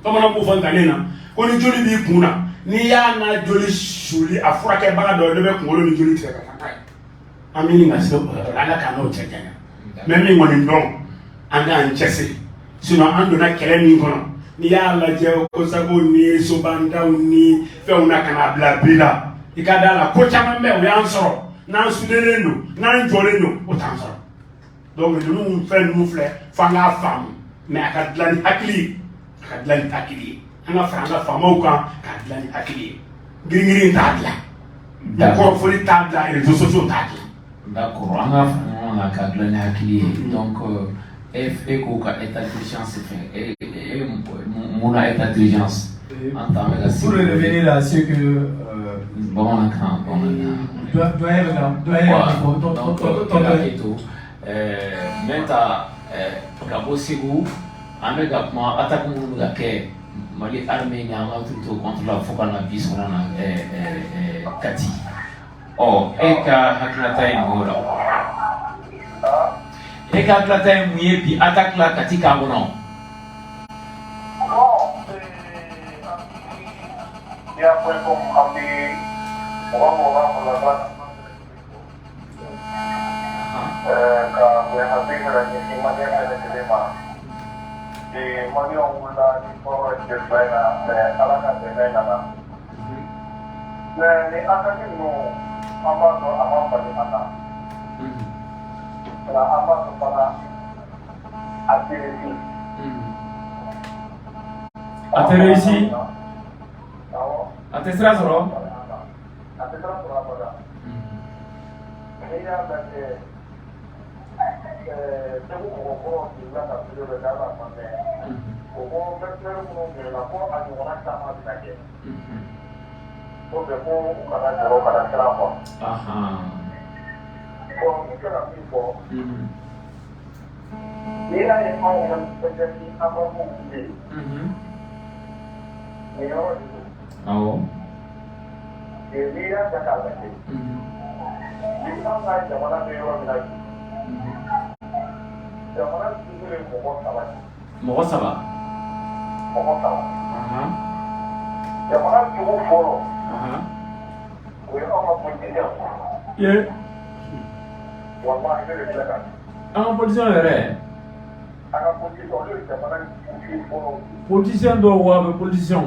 bamananw b'o fɔ ntalen na ko ni joli b'i kun na, n'i y'a n'a joli suli a furakɛbaga dɔ ye, dɔ bɛ kunkolo ni joli tigɛ ka taa n'a ye. An bɛ ɲini ka se o yɔrɔ la, Ala k'an n'o cɛ janya. Mais min kɔni dɔn, an k'an cɛsiri, sinon an donna kɛlɛ min kɔnɔ, n'i y'a lajɛ ko sago ni sobandaw ni fɛnw na ka na bila bi la, i ka da la ko caman bɛ o y'an sɔrɔ. N'an sudelen don, n'an jɔlen don, o t'an sɔrɔ. Donc ninnu fɛn ninnu filɛ, f'an k'a faamu, mais a ka dilan ni hakili ye, a ka dilan ni hakili ye. An ka fara an ka faamaw kan k'a dilan ni hakili ye. Girin-girin t'a dilan, kɔrɔfɔli t'a dilan, réseaux sociaux t'a dilan. D'accord, an ka fara ɲɔgɔn kan k'a dilan ni hakili ye. Donc e ko ka état d'urgence fɛ, e mun na état d'urgence an t'an bɛ ka Pour revenir à ce que bamanankan, bamanankan. Doyen bɛ ka doyen Voilà. bɛ ka Donc, fɔ. To n ta ka bɔ Segu, an bɛ ka kuma attaque minnu bɛ ka kɛ Mali armée ni an ka autorité contre la, fo ka na bi sɔrɔ na Kati. Ɔ, e ka hakilinata ye mun ye o la? E ka hakilinata ye mun ye bi attaque la Kati kan kɔnɔ? Bon, ya.com an bɛ mɔgɔ mɔgɔ b'a fɔ la ka bonya. bɛ ka ɲɛsin maliyɛn bɛɛ lajɛlen ma. Maliyɛnw wulila ni tɔɔrɔ ye tile 2 in na, mais Ala ka dɛmɛ nana. Mais ni attaque ninnu, an b'a dɔn a ma bali an na. Nka an b'a dɔn fana a tɛ réussi. A tɛ réussi? Awɔ. A tɛ sira sɔrɔ? A tɛ sira sɔrɔ abada. N'i y'a lajɛ, Segu mɔgɔkɔrɔw delila ka vidéo dɔ kɛ, hali a ma mɛn. O ko mercenaires minnu minɛna, ko a ɲɔgɔnna caman bɛna kɛ. Ko bɛɛ ko u kana jɔrɔ, u kana siran quoi. Bon, n bɛ se ka min fɔ, n'i y'a ye anw ka nisɔndiya ni embargo wuli ye, nin yɔrɔ de don. N'i y'a ta k'a lajɛ, ni anw ka jamana bɛ yɔrɔ min na bi, jamana jugu ye mɔgɔ saba de ye. Mɔgɔ saba? Mɔgɔ saba. Jamana jugu fɔlɔ, o ye anw ka politicien. Ye. Walahi, ne de filɛ ka An ka politicien yɛrɛ? An ka politicien, olu ye jamana jugu fɔlɔ. Politicien dɔw wa bɛ politicien?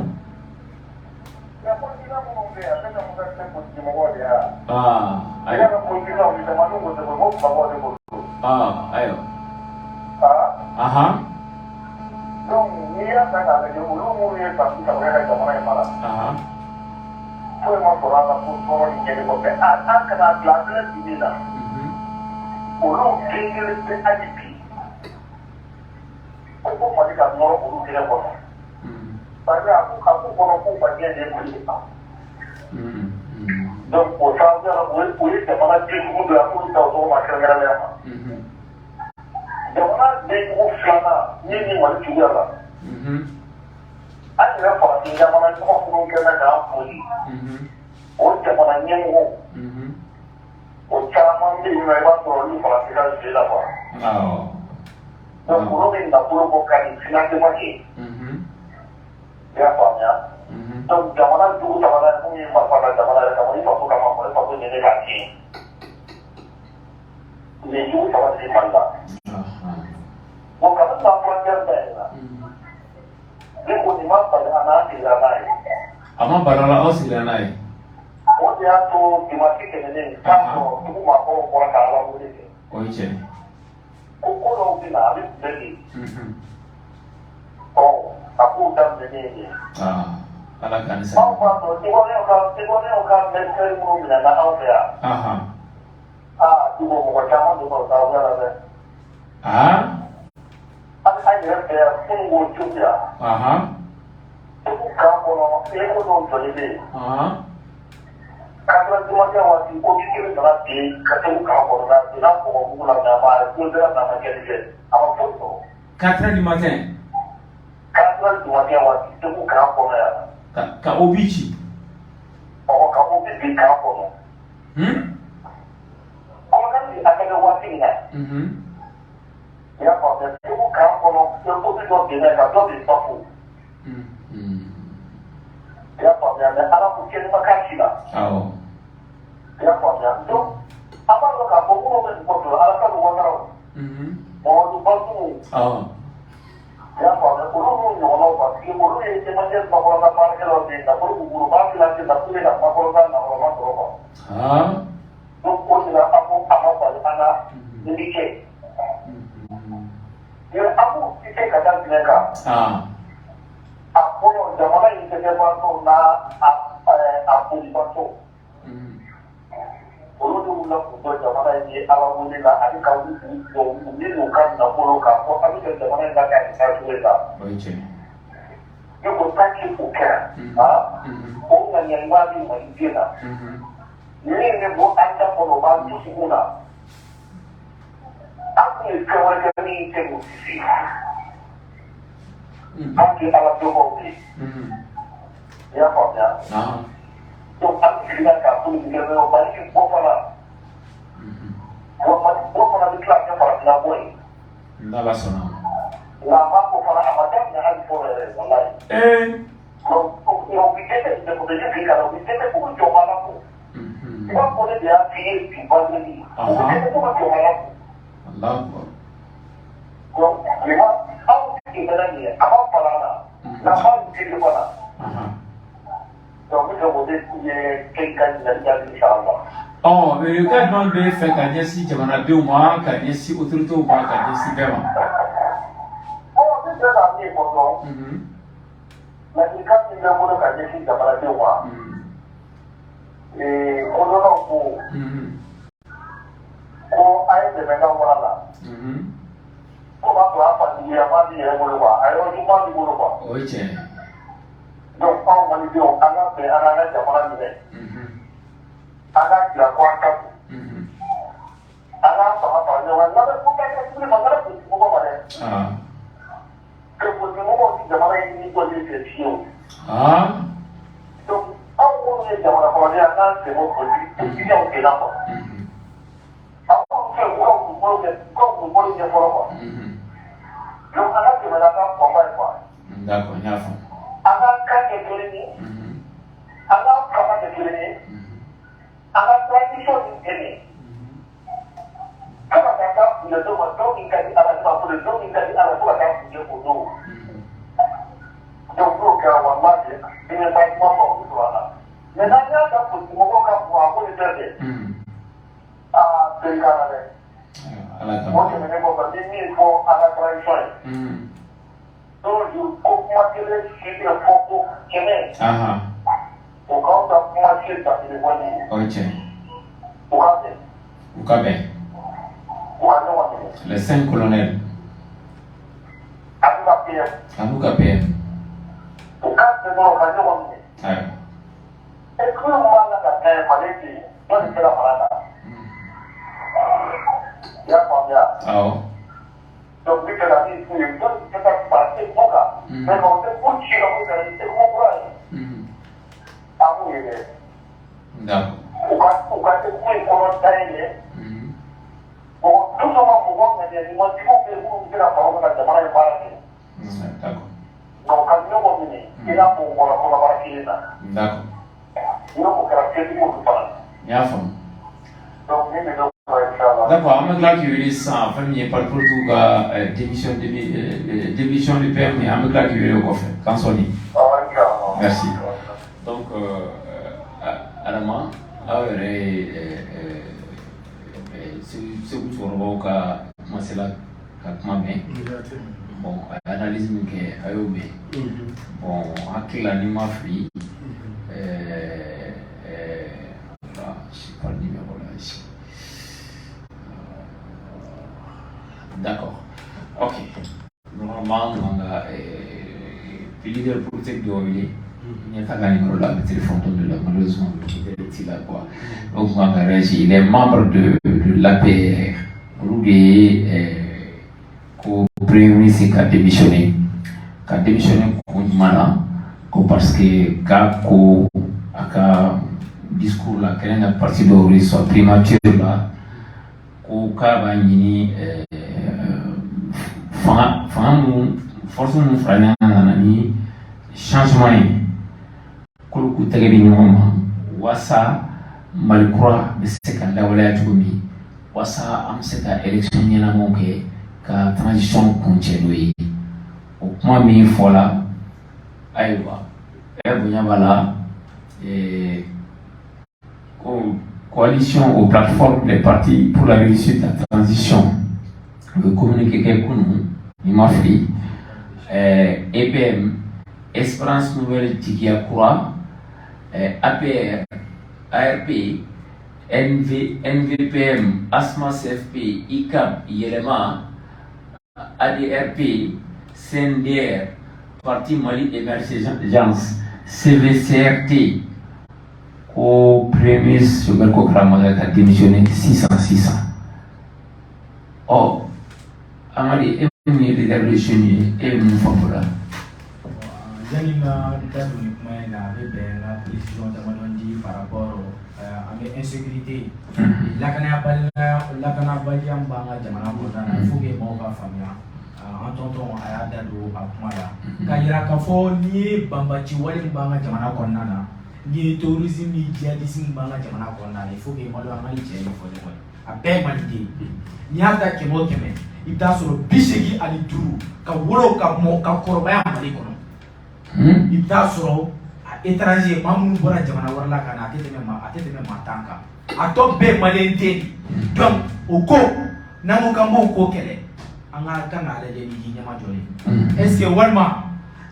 Mais politicien minnu bɛ yen, a bɛ ka mun kɛ, politique mɔgɔw de ye wa? Aa. I y'a mɛn politicien, misɛnmaninw ko tɛ koyi, ko kumabaw de ko don. Aa, ayiwa. Aa. Donc n'i y'a ta k'a lajɛ, olu minnu ye san 30 kɛ ka jamana in mara, foyi ma sɔrɔ a la ko tɔɔrɔ ni ɲɛni kɔ. Mais an kana bila, an filɛ bi min na, olu den kelen tɛ hali bi ko Mali ka nɔrɔ olu tɛgɛ kɔnɔ, parce que a k'u kɔnɔ k'u ka diɲɛ de ye Mali ye. Donc o sababuya la, o ye jamana denjugu dɔ ye, a k'olu ta o tɔgɔ ma kɛrɛnkɛrɛnnenya ma. Jamana denjugu filanan min ni Mali juguya la, an yɛrɛ farafin jamana ɲɔgɔn minnu kɛlen bɛ k'an boli, o jamana ɲɛmɔgɔw, o caman bɛ yen nɔ, i b'a sɔrɔ olu farafin ka jeu la quoi. Donc olu bɛ nafolo bɔ ka nin financement kɛ, i y'a faamuya? Donc jamana jugu sabanan ye mun ye? Marifa ta jamana yɛrɛ kama, i faso kama, i faso ɲini k'a tiɲɛ. Nin jugu saba de bɛ Mali la. Bon, kabini na frontière dayɛlɛ la, ne ko nin ma bali an n'an sigira n'a ye. A ma bali a la, aw sigira n'a ye. O de y'a to dimanche tɛmɛnen k'a sɔrɔ dugu maakɔrɔw bɔra ka Ala wele kɛ. O ye tiɲɛ ye. Ko ko dɔw bɛ na, a bɛ kunbɛn de. Ɔ, a kow daminɛnen ye nin ye. Ala k'an ni Anw b'a dɔn Ivoirien ka mercenaires minnu minɛna anw fɛ yan. Aa, Diko, mɔgɔ caman donna o sababuya la dɛ. Hali an yɛrɛ fɛ yan, kunun ko Segu yan. Segu camp kɔnɔ, école dɔw jɔlen bɛ yen. 4 heures du matin waati, obus kelen nana bin ka Segu camp kɔnɔ, a donna bɔgɔ mugu la, mais a ma explosé, mais a ma kɛli kɛ, a ma foyi sɔrɔ. 4 heures du matin? 4 heures du matin waati, Segu camp kɔnɔ yan. Ka obus ci? Ɔwɔ, ka obus bin camp kɔnɔ. Kɔnɔkan bi attaqué waati min na. I y'a faamuya, Segu camp kɔnɔ, obus dɔ binna ka dɔ bin Fafo. I y'a faamuya, mais Ala ko tiɲɛni ma k'a si la. I y'a faamuya, donc an b'a dɔn k'a fɔ minnu bɛ nin kɔfɛ, Alassane Ouattara, Mamadou Bazoum. I y'a faamuya, olu n'u ɲɔgɔnnaw, parce que olu ye Emmanuel Macron ka baarakɛlaw de ye, nafolo b'u bolo, u b'a financer nafolo ka Macron ka nafolo sɔrɔ quoi. Donc o de la an ko a ma bali an na nin bɛ kɛ. Mais an b'u se ka da jumɛn kan? A fɔlɔ, jamana in dɛsɛbaatɔ n'a a bolibaatɔ, olu de wulila k'u jɔ jamana in ye Ala wele la, ani ka wuli k'u jɔ u ni n'u ka nafolo k'a fɔ an bɛ ka jamana in la ka nin taa cogo in na. O ye tiɲɛ ye. Ne ko tant que o kɛra, o ŋaniya ɲuman bɛ Mali den na, min bɛ bɔ an da kɔnɔ, o b'an dusukun na, an tun ye fɛn wɛrɛ kɛ min tɛ o sisi ye. An tɛ Ala dɔnbaw de ye. I y'a faamuya? Donc an bɛ sigi k'a politique kɛ, mais Mali bɛ bɔ fana. Wa Mali bɔ fana bɛ tila ka kɛ farafinna bɔ ye. N'Ala sɔnna. Nka an b'a fɔ fana, a ma daminɛ hali fɔlɔ yɛrɛ, walayi. Donc u bɛ dɛsɛ nin bɛɛ kɔfɛ, ne b'i kalan, u bɛ dɛsɛ k'u bɛ jɔ Ala ko. I b'a fɔ ne de y'a f'i ye bi vendredi. U bɛ dɛsɛ k'u bɛ jɔ Ala ko. Allahu akbar. Donc vraiment, anw tɛmɛna nin ye, a ma fara an na, nafa tɛ fana. Donc n bɛ fɛ k'o de kɛ i ka ɲininkali jaabi, inchallah. Ɔ, welekan jumɛn bɛ fɛ ka ɲɛsin jamanadenw ma, ka ɲɛsin autorités ma, ka ɲɛsin bɛɛ ma? Bon, ne bɛ ka min fɔ dɔrɔn, ladilikan min bɛ n bolo ka ɲɛsin jamanadenw ma, kodɔnnaw ko a ye dɛmɛ ka wara la, ko b'a sɔrɔ a fatigi a b'a yɛrɛ bolo quoi, a yɔrɔ ɲuman b'i bolo quoi. O ye tiɲɛ ye. Donc anw malidenw, an ka bɛn, an k'an ka jamana minɛ, an k'a jira ko an ka don, an k'a fanga fara ɲɔgɔn kan. Lamɛn ko ka kɛ tuguni, ma kana politique mɔgɔ ma dɛ, que politique mɔgɔw ti jamana in ni jɔlen fɛ fiyewu. Donc anw minnu ye jamana kɔnɔden, an k'an sen bɔ politique politiciens de la quoi. Aw fɛ u ka dugukolo kɛ, u ka dugukolo ɲɛ fɔlɔ quoi. Donc an ka tɛmɛ n'an ka combat ye quoi. D'accord, n y'a faamu. An ka kan kɛ kelen ye, an ka fanga kɛ kelen ye, an ka transition nin dɛmɛ fo ka taa taa kuncɛ don ma. Don min ka di Ala ye, b'a fɔ de, don min ka di Ala ye, fo ka taa kuncɛ o don. Donc n'o kɛra, walahi, dɛmɛba ɲumanbaw bɛ sɔrɔ a la. Mais n'an y'a da politique mɔgɔw ka fɔ a ko nin fɛn fɛ, aa, bɛɛ k'a la dɛ. Ala ka. O tɛmɛnen kɔfɛ, ni min fɔ an ka transition ye, toujours ko kuma kelen si tɛ fɔ ko 100, o k'aw ta kuma se 1000 bɔ nin ye. O ye tiɲɛ ye. U ka bɛn. U ka bɛn. U ka ɲɔgɔn minɛ. Les cinq colonels. A b'u ka PM. A b'u ka PM. U ka bɛn dɔrɔn, u ka ɲɔgɔn minɛ. Et puis b'a la ka kɛ Mali fɛ yen, dɔ de sera fara kan. I y'a faamuya? Awɔ. Donc n bɛ fɛ ka min f'u ye, dɔ de tɛ ka fara ko kan, mais o tɛ ko ci ka ko kɛra ni ko kura ye. An b'u ye dɛ. U ka kuma in kɔnɔ dayɛlɛ. Mɔgɔ tout simplement, mɔgɔ ŋaniya ɲumantigiw bɛ yen minnu bɛ se ka fara u kan ka jamana in baara kɛ. Nka u ka ɲɔgɔn minɛ i n'a fɔ u bɔra kɔnɔbara kelen na. N'o kɛra, kɛcogo bɛ fana. N y'a faamu. Donc min bɛ dɔ fara, inchallah. D'accord, an bɛ tila k'i wele sisan. Fɛn min ye parti politique ka démission du PM ye, an bɛ tila k'i wele o kɔfɛ k'an sɔnni. Awɔ, inchallah. Merci. Donc Adama, aw yɛrɛ ye Segu cɛkɔrɔbaw ka kumasela ka kuma mɛn. Bon, a ye analyse min kɛ, a y'o mɛn. Bon, hakili la, ni ma fili, voilà, je sais pas le numéro là ici. D'accord. Ok. Normalement, on a leader politique dɔ wele. Ɲɛ t'a ka numéro la, a bɛ téléphone de la, malheureusement, le leader la quoi. Donc, on a réagi. Il est membre de l'APR. Olu de ye ko premier ministre ka démissionner. Ka démissionner kun jumɛn na? Ko parce que k'a ko a ka discours la, kɛlen ka parti dɔw reçoit primature la, ko k'a b'a ɲini fanga mun, force mun fara ɲɔgɔn kan ka na ni changement ye, k'olu k'u tɛgɛ di ɲɔgɔn ma waasa Mali kura bɛ se ka lawaleya cogo min, waasa an bɛ se ka élection ɲɛnamaw kɛ ka transition kuncɛ n'o ye. O kuma min fɔla, ayiwa, ɛ bonya b'a la, ko coalition aux plateformes des partis pour la réussite de la transition, u ye communiqué kɛ kunun, ni ma fili, EPM, Espérance Nouvelle Jigiya Kura, APR, ARP, NV, NVPM, ASMA CFP, ICAP, Yɛlɛma, ADRP, CNDR, Parti Mali Émergence, CVCRT, ko premier ministre Choguel Kokalla Maïga ka démissionner sisan sisan. Ɔ, Amadi, e min ye leader de jeune ye, e ye mun faamu o la? Yanni n ka da don nin kuma in na, a bɛ bɛn n ka précision damadɔ di par rapport an bɛ insécurité, lakanabaliya min b'an ka jamana kɔnɔna na. Il faut que maaw ka faamuya. An tonton a y'a da don a kuma la ka yira k'a fɔ n'i ye banbaci wale min b'an ka jamana kɔnɔna na, n'i ye terrorisme ni djihadisme min b'an ka jamana kɔnɔna na, il faut que maliyɛnw an ka tiɲɛ ɲɛfɔ ɲɔgɔn ye. A bɛɛ ye maliden ye. N'i y'a ta 100 o 100, I bɛ taa sɔrɔ 85 ka wolo, ka mɔ, ka kɔrɔbaya Mali kɔnɔ, i bɛ taa sɔrɔ a étranger, maa minnu bɔra jamana wɛrɛ la ka na, a tɛ tɛmɛ maa 10 kan. A tɔ bɛɛ maliyɛn den de. Donc o ko, n'an ko k'an b'o ko kɛlɛ, an ka kan k'a lajɛ ni ji ɲɛmajɔ ye. Est ce que walima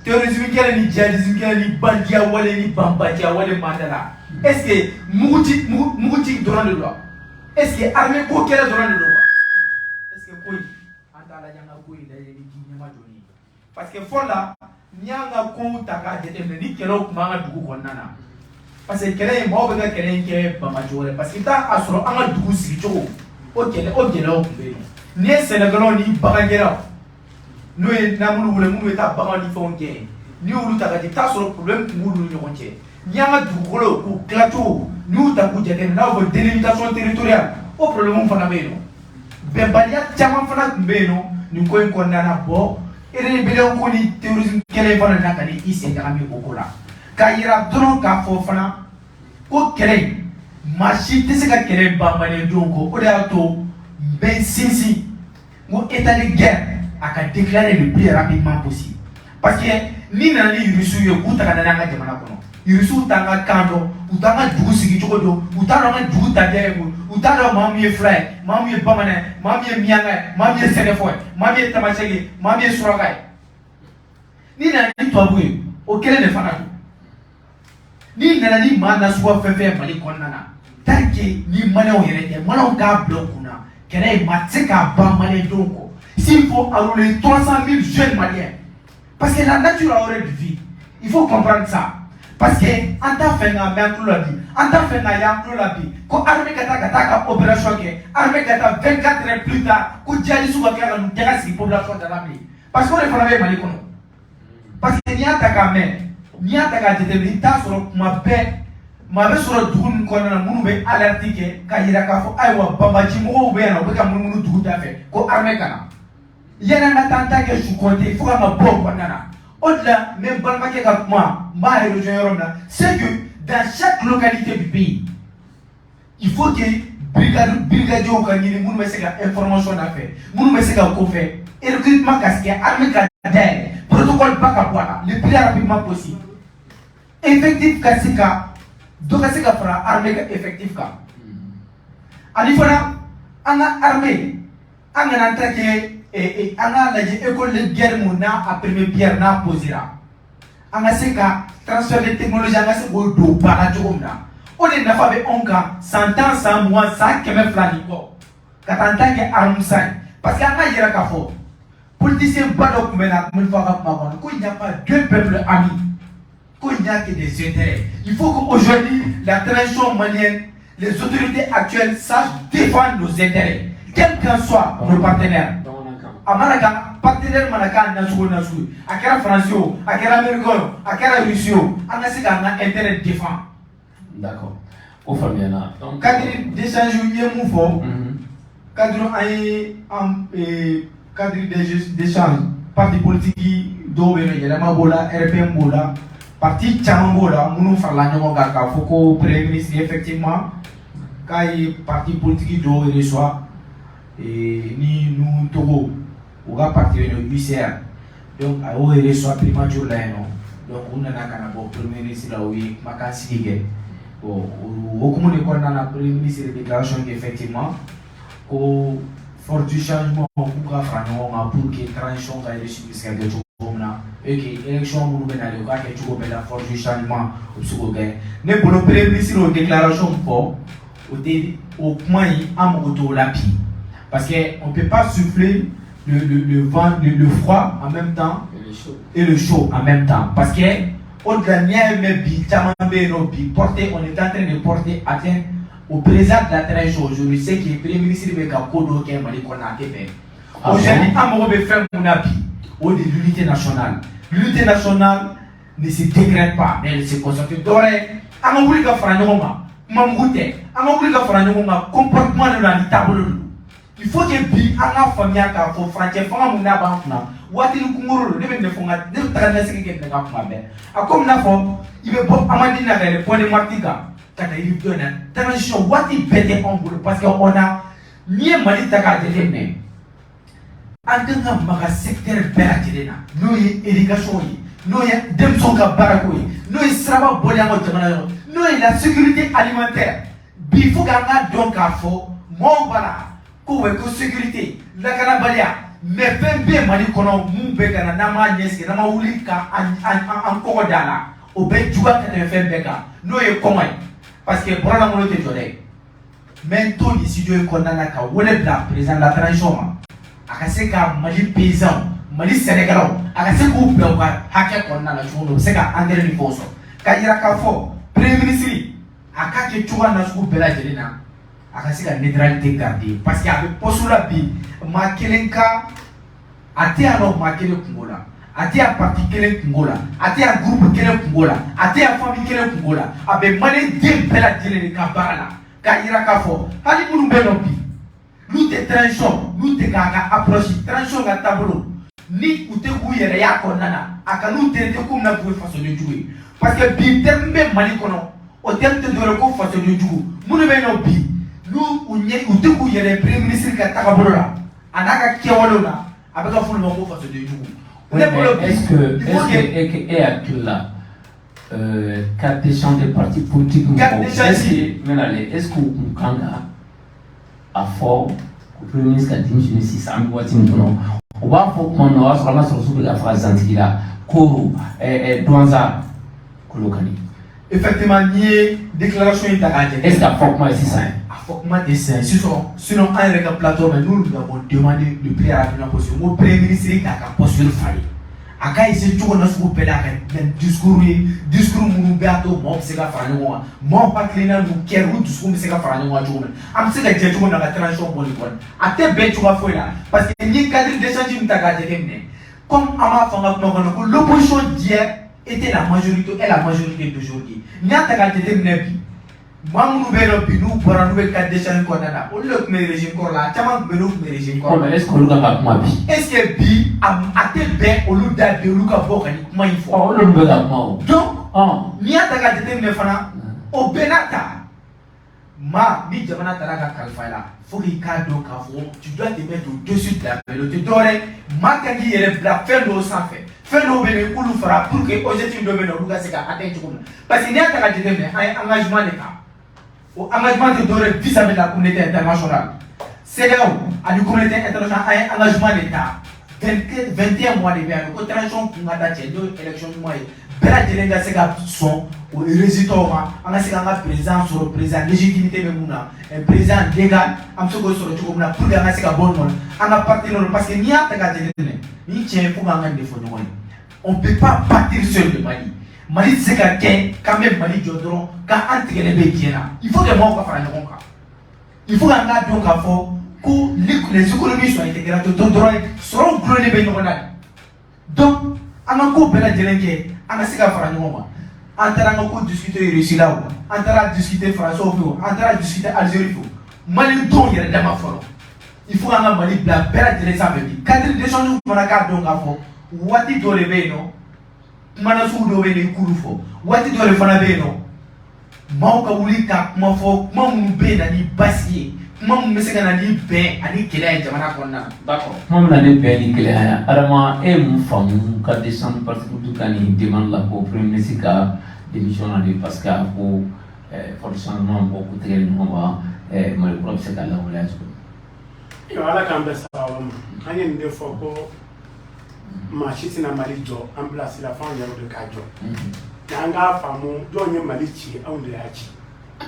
terrorisme kɛlɛ ni djihadisme kɛlɛ ni bandiya wale ni banbatiya wale manda la, est ce que muguci muguci dɔrɔn de don wa? Est ce que armée ko kɛlɛ dɔrɔn de don wa? Est ce que ko in, an t'a lajɛ, an ka ko in lajɛ ni ji ɲɛmajɔ ye? Parce que fɔlɔ la, n'i y'an ka kow ta k'a jateminɛ, ni kɛlɛw tun b'an ka dugu kɔnɔna na, parce que kɛlɛ in, maaw bɛ ka kɛlɛ in kɛ bamaci wɛrɛ, parce que i t'a a sɔrɔ an ka dugu sigicogo, o kɛlɛ, o gɛlɛyaw tun bɛ yen nɔ. N'i ye sɛnɛkɛlaw ni bagankɛlaw, n'o ye n'an minnu wele, minnu bɛ taa bagan ni fɛnw gɛn, n'i y'olu ta ka di, i bɛ taa sɔrɔ problème tun b'olu ni ɲɔgɔn cɛ. N'i y'an ka dugukolo k'u tilacogo, n'i y'u ta k'u jateminɛ, n'a bɛ fɔ délimitation territoriale, o problème fana bɛ yen nɔ. Bɛnbaliya caman fana tun bɛ yen nɔ nin ko in kɔnɔna na. Bɔn, rébellion ko ni terrorisme kɛlɛ in fana nana ka n'i sen ɲagami o ko la, k'a yira dɔrɔn k'a fɔ fana ko kɛlɛ in, maa si tɛ se ka kɛlɛ in ban maliyɛndenw kɔ. O de y'a to n bɛ n sinsin n ko état de guerre a ka déclarer le plus rapidement possible, parce que n'i nana ni Rusiw ye k'u ta ka na n'an ka jamana kɔnɔ, Rusiw t'an ka kan dɔn, u t'an ka dugu sigicogo dɔn, u t'a dɔn an ka dugu tabiya ye mun, u t'a dɔn maa min ye fila ye, maa min ye bamanan ye, maa min ye miyanka ye, maa min ye sɛnɛfɔ ye, maa min ye tamasɛki ye, maa min ye suraka ye. N'i nana ni tubabu ye, o kelen de fana don. N'i nana ni maa nasuguya fɛn fɛn ye Mali kɔnɔna na, tant que ni maliyɛnw yɛrɛ tɛ, maliyɛnw k'a bila u kunna, kɛlɛ in, maa tɛ se k'a ban maliyɛndenw kɔ. S'il faut enrôler 300 000 jeunes maliens, parce que la nature a horreur du vide, il faut comprendre ça. Parce que an t'a fɛ k'a mɛn an tulo la bi, an t'a fɛ k'a ye an tulo la bi ko armée ka taa ka opération kɛ, armée ka taa 24 heures plus tard ko djihadistes ka tila ka n'u tɛgɛ sigi population da la bilen, parce que o de fana bɛ Mali kɔnɔ. Parce que n'i y'a ta k'a mɛn, n'i y'a ta k'a jateminɛ, i t'a sɔrɔ kuma bɛɛ maa bɛ sɔrɔ dugu ninnu kɔnɔna na minnu bɛ alerte kɛ k'a yira k'a fɔ ayiwa, banbaci mɔgɔw bɛ yan nɔ, u bɛ ka munumunu dugu da fɛ, ko armée ka na. Yanni an ka taa an ta kɛ su kɔnte fo k'an ka bɔ o kɔnɔna na. O de la, n bɛ n balimakɛ ka kuma, n b'a rejoindre yɔrɔ min na, c'est que dans chaque localité du pays, il faut que brigadiers ka ɲini minnu bɛ se ka information nafɛ, minnu bɛ se ka ko fɛ, recrutement ka se kɛ, armée ka dayɛlɛ, protocole ba ka bɔ a la le plus rapidement possible, effectif ka se ka dɔ ka se ka fara armée ka effectif kan. Ani fana, an ka armée, an kana ta kɛ, an k'a lajɛ école de guerre mun n'a a première pierre n'a posera, an ka se ka transfert de technologie, an ka se k'o don ba la cogo min na, o de nafa bɛ anw kan san 10, san 20, san 200 ni kɔ, ka taa an ta kɛ arme san ye. Parce que an ka yira k'a fɔ politicien ba dɔ tun bɛ na, a tun bɛ fɔ a ka kuma kɔnɔ ko il n'y a pas deux peuples amis, ko il n'y a que des intérêts. Il faut qu'aujourd'hui la transition malienne, les autorités actuelles sachent défendre nos intérêts, quels qu'en soient nos partenaires. A mana ka partenaire, mana k'a nasugu o nasugu ye, a kɛra faransi o, a kɛra américain o, a kɛra russe o, an ka se k'an ka intérêt défendre. D'accord, o faamuyana. Donc cadre d'échange, i ye mun fɔ? Cadre an ye, an cadre d'échange, parti politique dɔw bɛ yen nɔ, Yɛlɛma b'o la, RPM b'o la, parti caman b'o la, minnu farala ɲɔgɔn kan k'a fɔ ko premier ministre effectivement k'a ye parti politique dɔw reçoit ni nu Togo u ka parti bɛ yen nɔ, UCR. Donc a y'o reçoit primature la yen nɔ. Donc u nana ka na bɔ premier ministre la, u ye kumakan sigi kɛ. Bon, o hokumu de kɔnɔna na, premier ministre ye déclaration kɛ effectivement ko force du changement k'u ka fara ɲɔgɔn kan pour que transition ka réussite bɛ se ka kɛ cogo min na, et que élection minnu bɛ nalen, u k'a kɛ cogo bɛɛ la, force du changement o bɛ se k'o kɛ. Ne bolo, premier ministre y'o déclaration min fɔ, o tɛ o kuma in, an mago t'o la bi, parce que on peut pas souffler le vent, le froid en même temps et le chaud. Et le chaud en même temps, parce que o de la, n'i y'a ye mɛn bi, caman bɛ yen nɔ bi porter, on est en train de porter atteinte au président de la transition aujourd'hui, c'est que premier ministre bɛ ka ko dɔw kɛ Mali kɔnɔ, a tɛ bɛn. Ah aujourd'hui bon? An mago bɛ fɛn mun na bi, o de l'unité nationale. L'unité nationale ne se décrète pas, mais elle se concentre. Dɔwɛrɛ ye, an ka wuli ka fara ɲɔgɔn kan, kuma mugu tɛ, an ka wuli ka fara ɲɔgɔn kan, comportement de don ani taabolo de don. Il faut que bi an ka faamuya k'a fɔ furancɛ fanga mun n'a b'an kunna, waatinin kunkurun don. Ne bɛ nin de fɔ n ka, ne bɛ taga ni ka segin kɛ nin kan kuma bɛɛ. A komi n'a fɔ i bɛ bɔ Amadi na ka yɛlɛ Pont de Martyrs kan ka na yiri dɔ in na, transition waati bɛɛ tɛ anw bolo, parce que on a, n'i ye Mali ta k'a jateminɛ An kan ka maga secteur bɛɛ lajɛlen na, n'o ye éducation ye, n'o ye denmisɛnw ka baarako ye, n'o ye siraba bɔli an ka jamana yɔrɔ, n'o ye la sécurité alimentaire. Bi, fo k'an ka dɔn k'a fɔ mɔgɔw b'a la ko wɛ ko sécurité lakanabaliya, mais fɛn bɛ Mali kɔnɔ mun bɛ ka na, n'an m'a ɲɛsigi, n'an ma wuli ka an kɔgɔ da la, o bɛ juguya ka tɛmɛ fɛn bɛɛ kan, n'o ye kɔngɔ ye, parce que bɔrɔlankolon tɛ jɔ dɛ. N bɛ n to nin studio in kɔnɔna na ka wele bila président de la transition ma, a ka se ka Mali paysan, Mali sɛnɛkɛlaw, a ka se k'u bila u ka hakɛ kɔnɔna na cogo min, u bɛ se ka engrais ni fɛnw sɔrɔ, ka yira k'a fɔ premier ministre a k'a kɛ cogoya nasugu bɛɛ lajɛlen na, a ka se ka neutralité garder, parce que a bɛ poste la bi, maa kelen ka a tɛ yan nɔ, maa kelen kungo la, a tɛ yan parti kelen kungo la, a tɛ yan groupe kelen kungo la, a tɛ yan famille kelen kungo la, a bɛ malien den bɛɛ lajɛlen de ka baara la, k'a yira k'a fɔ hali minnu bɛ yen nɔ bi, n'u tɛ transition, n'u tɛ k'a ka approche transition ka taabolo, ni u tɛ k'u yɛrɛ y'a kɔnɔna na, a ka n'u traité komi n'a fɔ fasoden jugu ye, parce que bi terme bɛ Mali kɔnɔ, o terme tɛ dɔwɛrɛ ko fasoden jugu. Minnu bɛ yen nɔ bi, n'u u ɲɛ u tɛ k'u yɛrɛ premier ministre ka tagabolo la, a n'a ka kɛwalew la, a bɛ ka f'olu ma ko fasoden jugu. Ne bolo bi, est-ce que est-ce que e hakili la carte d'échange des partis politiques mɔgɔw, est-ce que n bɛna le, est-ce que u kun kan ka a fɔ ko premier ministre ka démissionner sisan, an bɛ waati min kɔnɔ? U b'a fɔ tuma min na, o y'a sɔrɔ an ka sɔrɔdasiw bɛ ka faga Zantigi la, Koro, Douentza, Kolokani. Effectivement, n'i ye déclaration in ta k'a jate. Est ce que a fɔ kuma ye sisan ye? A fɔ kuma tɛ sisan. Sinon an yɛrɛ ka plateau, mais nous, nous avons demandé le plus rapidement possible n ko premier ministre k'a ka posture falen, a ka essayer cogo na sugu bɛɛ la, a ka na discours ye, discours minnu bɛ a to maaw bɛ se ka fara ɲɔgɔn kan, maaw hakilina n'u kɛra, u dusukun bɛ se ka fara ɲɔgɔn kan cogo min na, an bɛ se ka jɛ cogo min na ka transition bɔ nin kɔnɔ. A tɛ bɛn cogoya foyi la, parce que n'i ye cadre d'échange min ta k'a jateminɛ, comme an b'a fɔ an ka kuma kɔnɔ ko l'opposition d'hier était la majorité est la majorité d'aujourd'hui. N'i y'a ta k'a jateminɛ bi, maa minnu bɛ yen nɔ bi, n'u bɔra, n'u bɛ cadre d'échange kɔnɔna na, olu de tun bɛ régime kɔrɔ la, a caman tun bɛ yen, n'u tun bɛ régime kɔrɔ la. Mais est ce que olu kan ka kuma bi? Est ce que bi a tɛ bɛn olu da bi, olu ka bɔ ka nin kuma in fɔ? Ɔ, olu bɛ ka kuma o. Donc n'i y'a ta k'a jateminɛ fana, o bɛɛ n'a ta, maa ni jamana taara ka kalifa i la, fo k'i k'a dɔn k'a fɔ tu dois te mettre au-dessus de la mêlée. O tɛ dɔwɛrɛ ye, maa kan k'i yɛrɛ bila fɛn dɔw sanfɛ, fɛn dɔw bɛ yen, i k'olu fara pour que objectif dɔ bɛ yen nɔ, olu ka se ka atteindre cogo min na, parce que n'i y'a ta k'a jateminɛ, an ye engagement de ta. O engagement tɛ dɔwɛrɛ ye vis-à-vis de la communauté internationale, CEDEAO ani communauté internationale, an ye engagement de ta 21 mois de bɛ yan ko transition kun ka taa cɛ, n'o ye élection ɲuman ye, bɛɛ lajɛlen ka se ka sɔn o résultat ma, an ka se k'an ka président sɔrɔ, président légitimité bɛ mun na, un président légal, an bɛ se k'o sɔrɔ cogo min na pour que an ka se ka bɔ nin kɔnɔ, an ka partenaire, parce que n'i y'a ta k'a jateminɛ, ni tiɲɛ, fo k'an ka nin de fɔ ɲɔgɔn ye: on peut pas bâtir seul le Mali. Mali tɛ se ka kɛ k'an bɛ Mali jɔ dɔrɔn, k'an tigɛlen bɛ diɲɛ na. Il faut que maaw ka fara ɲɔgɔn kan, il faut k'an k'a dɔn k'a fɔ ko les économies sont intégrées dɔrɔn, sɔrɔw gulonnen bɛ ɲɔgɔn na. Donc an ka ko bɛɛ lajɛlen kɛ, an ka se ka fara ɲɔgɔn kan. An taara an ka ko discuter Russie la, o an taara discuter Français fɛ, o an taara discuter Algérie fɛ, o Mali denw yɛrɛ dama fɔlɔ. Il faut k'an ka Mali bila bɛɛ lajɛlen sanfɛ bi. Cadre d'échange fana k'a dɔn k'a fɔ waati dɔ de bɛ yen nɔ, kuma nasugu dɔw bɛ yen, i k'olu fɔ. Waati dɔ de fana bɛ yen nɔ, maaw ka wuli ka kuma fɔ, kuma minnu bɛ yen na ni basigi ye, kuma minnu bɛ se ka na ni bɛn ani gɛlɛya ye jamana kɔnɔna na. D'accord, kuma min na ni bɛn ni gɛlɛya ye, Adama, e ye mun faamu cadre d'échange parti politique ka nin demande la ko premier ministre ka démission na de, parce que a ko force changement mɔgɔw k'u tɛgɛ di ɲɔgɔn ma, Mali kura bɛ se ka lawaleya cogo min? Ayiwa, Ala k'an bɛn sababa ma. An ye nin de fɔ ko maa si tɛna Mali jɔ an bilasira, f'anw yɛrɛ de k'a jɔ. Nka an k'a faamu, jɔn ye Mali ci? Anw de y'a ci.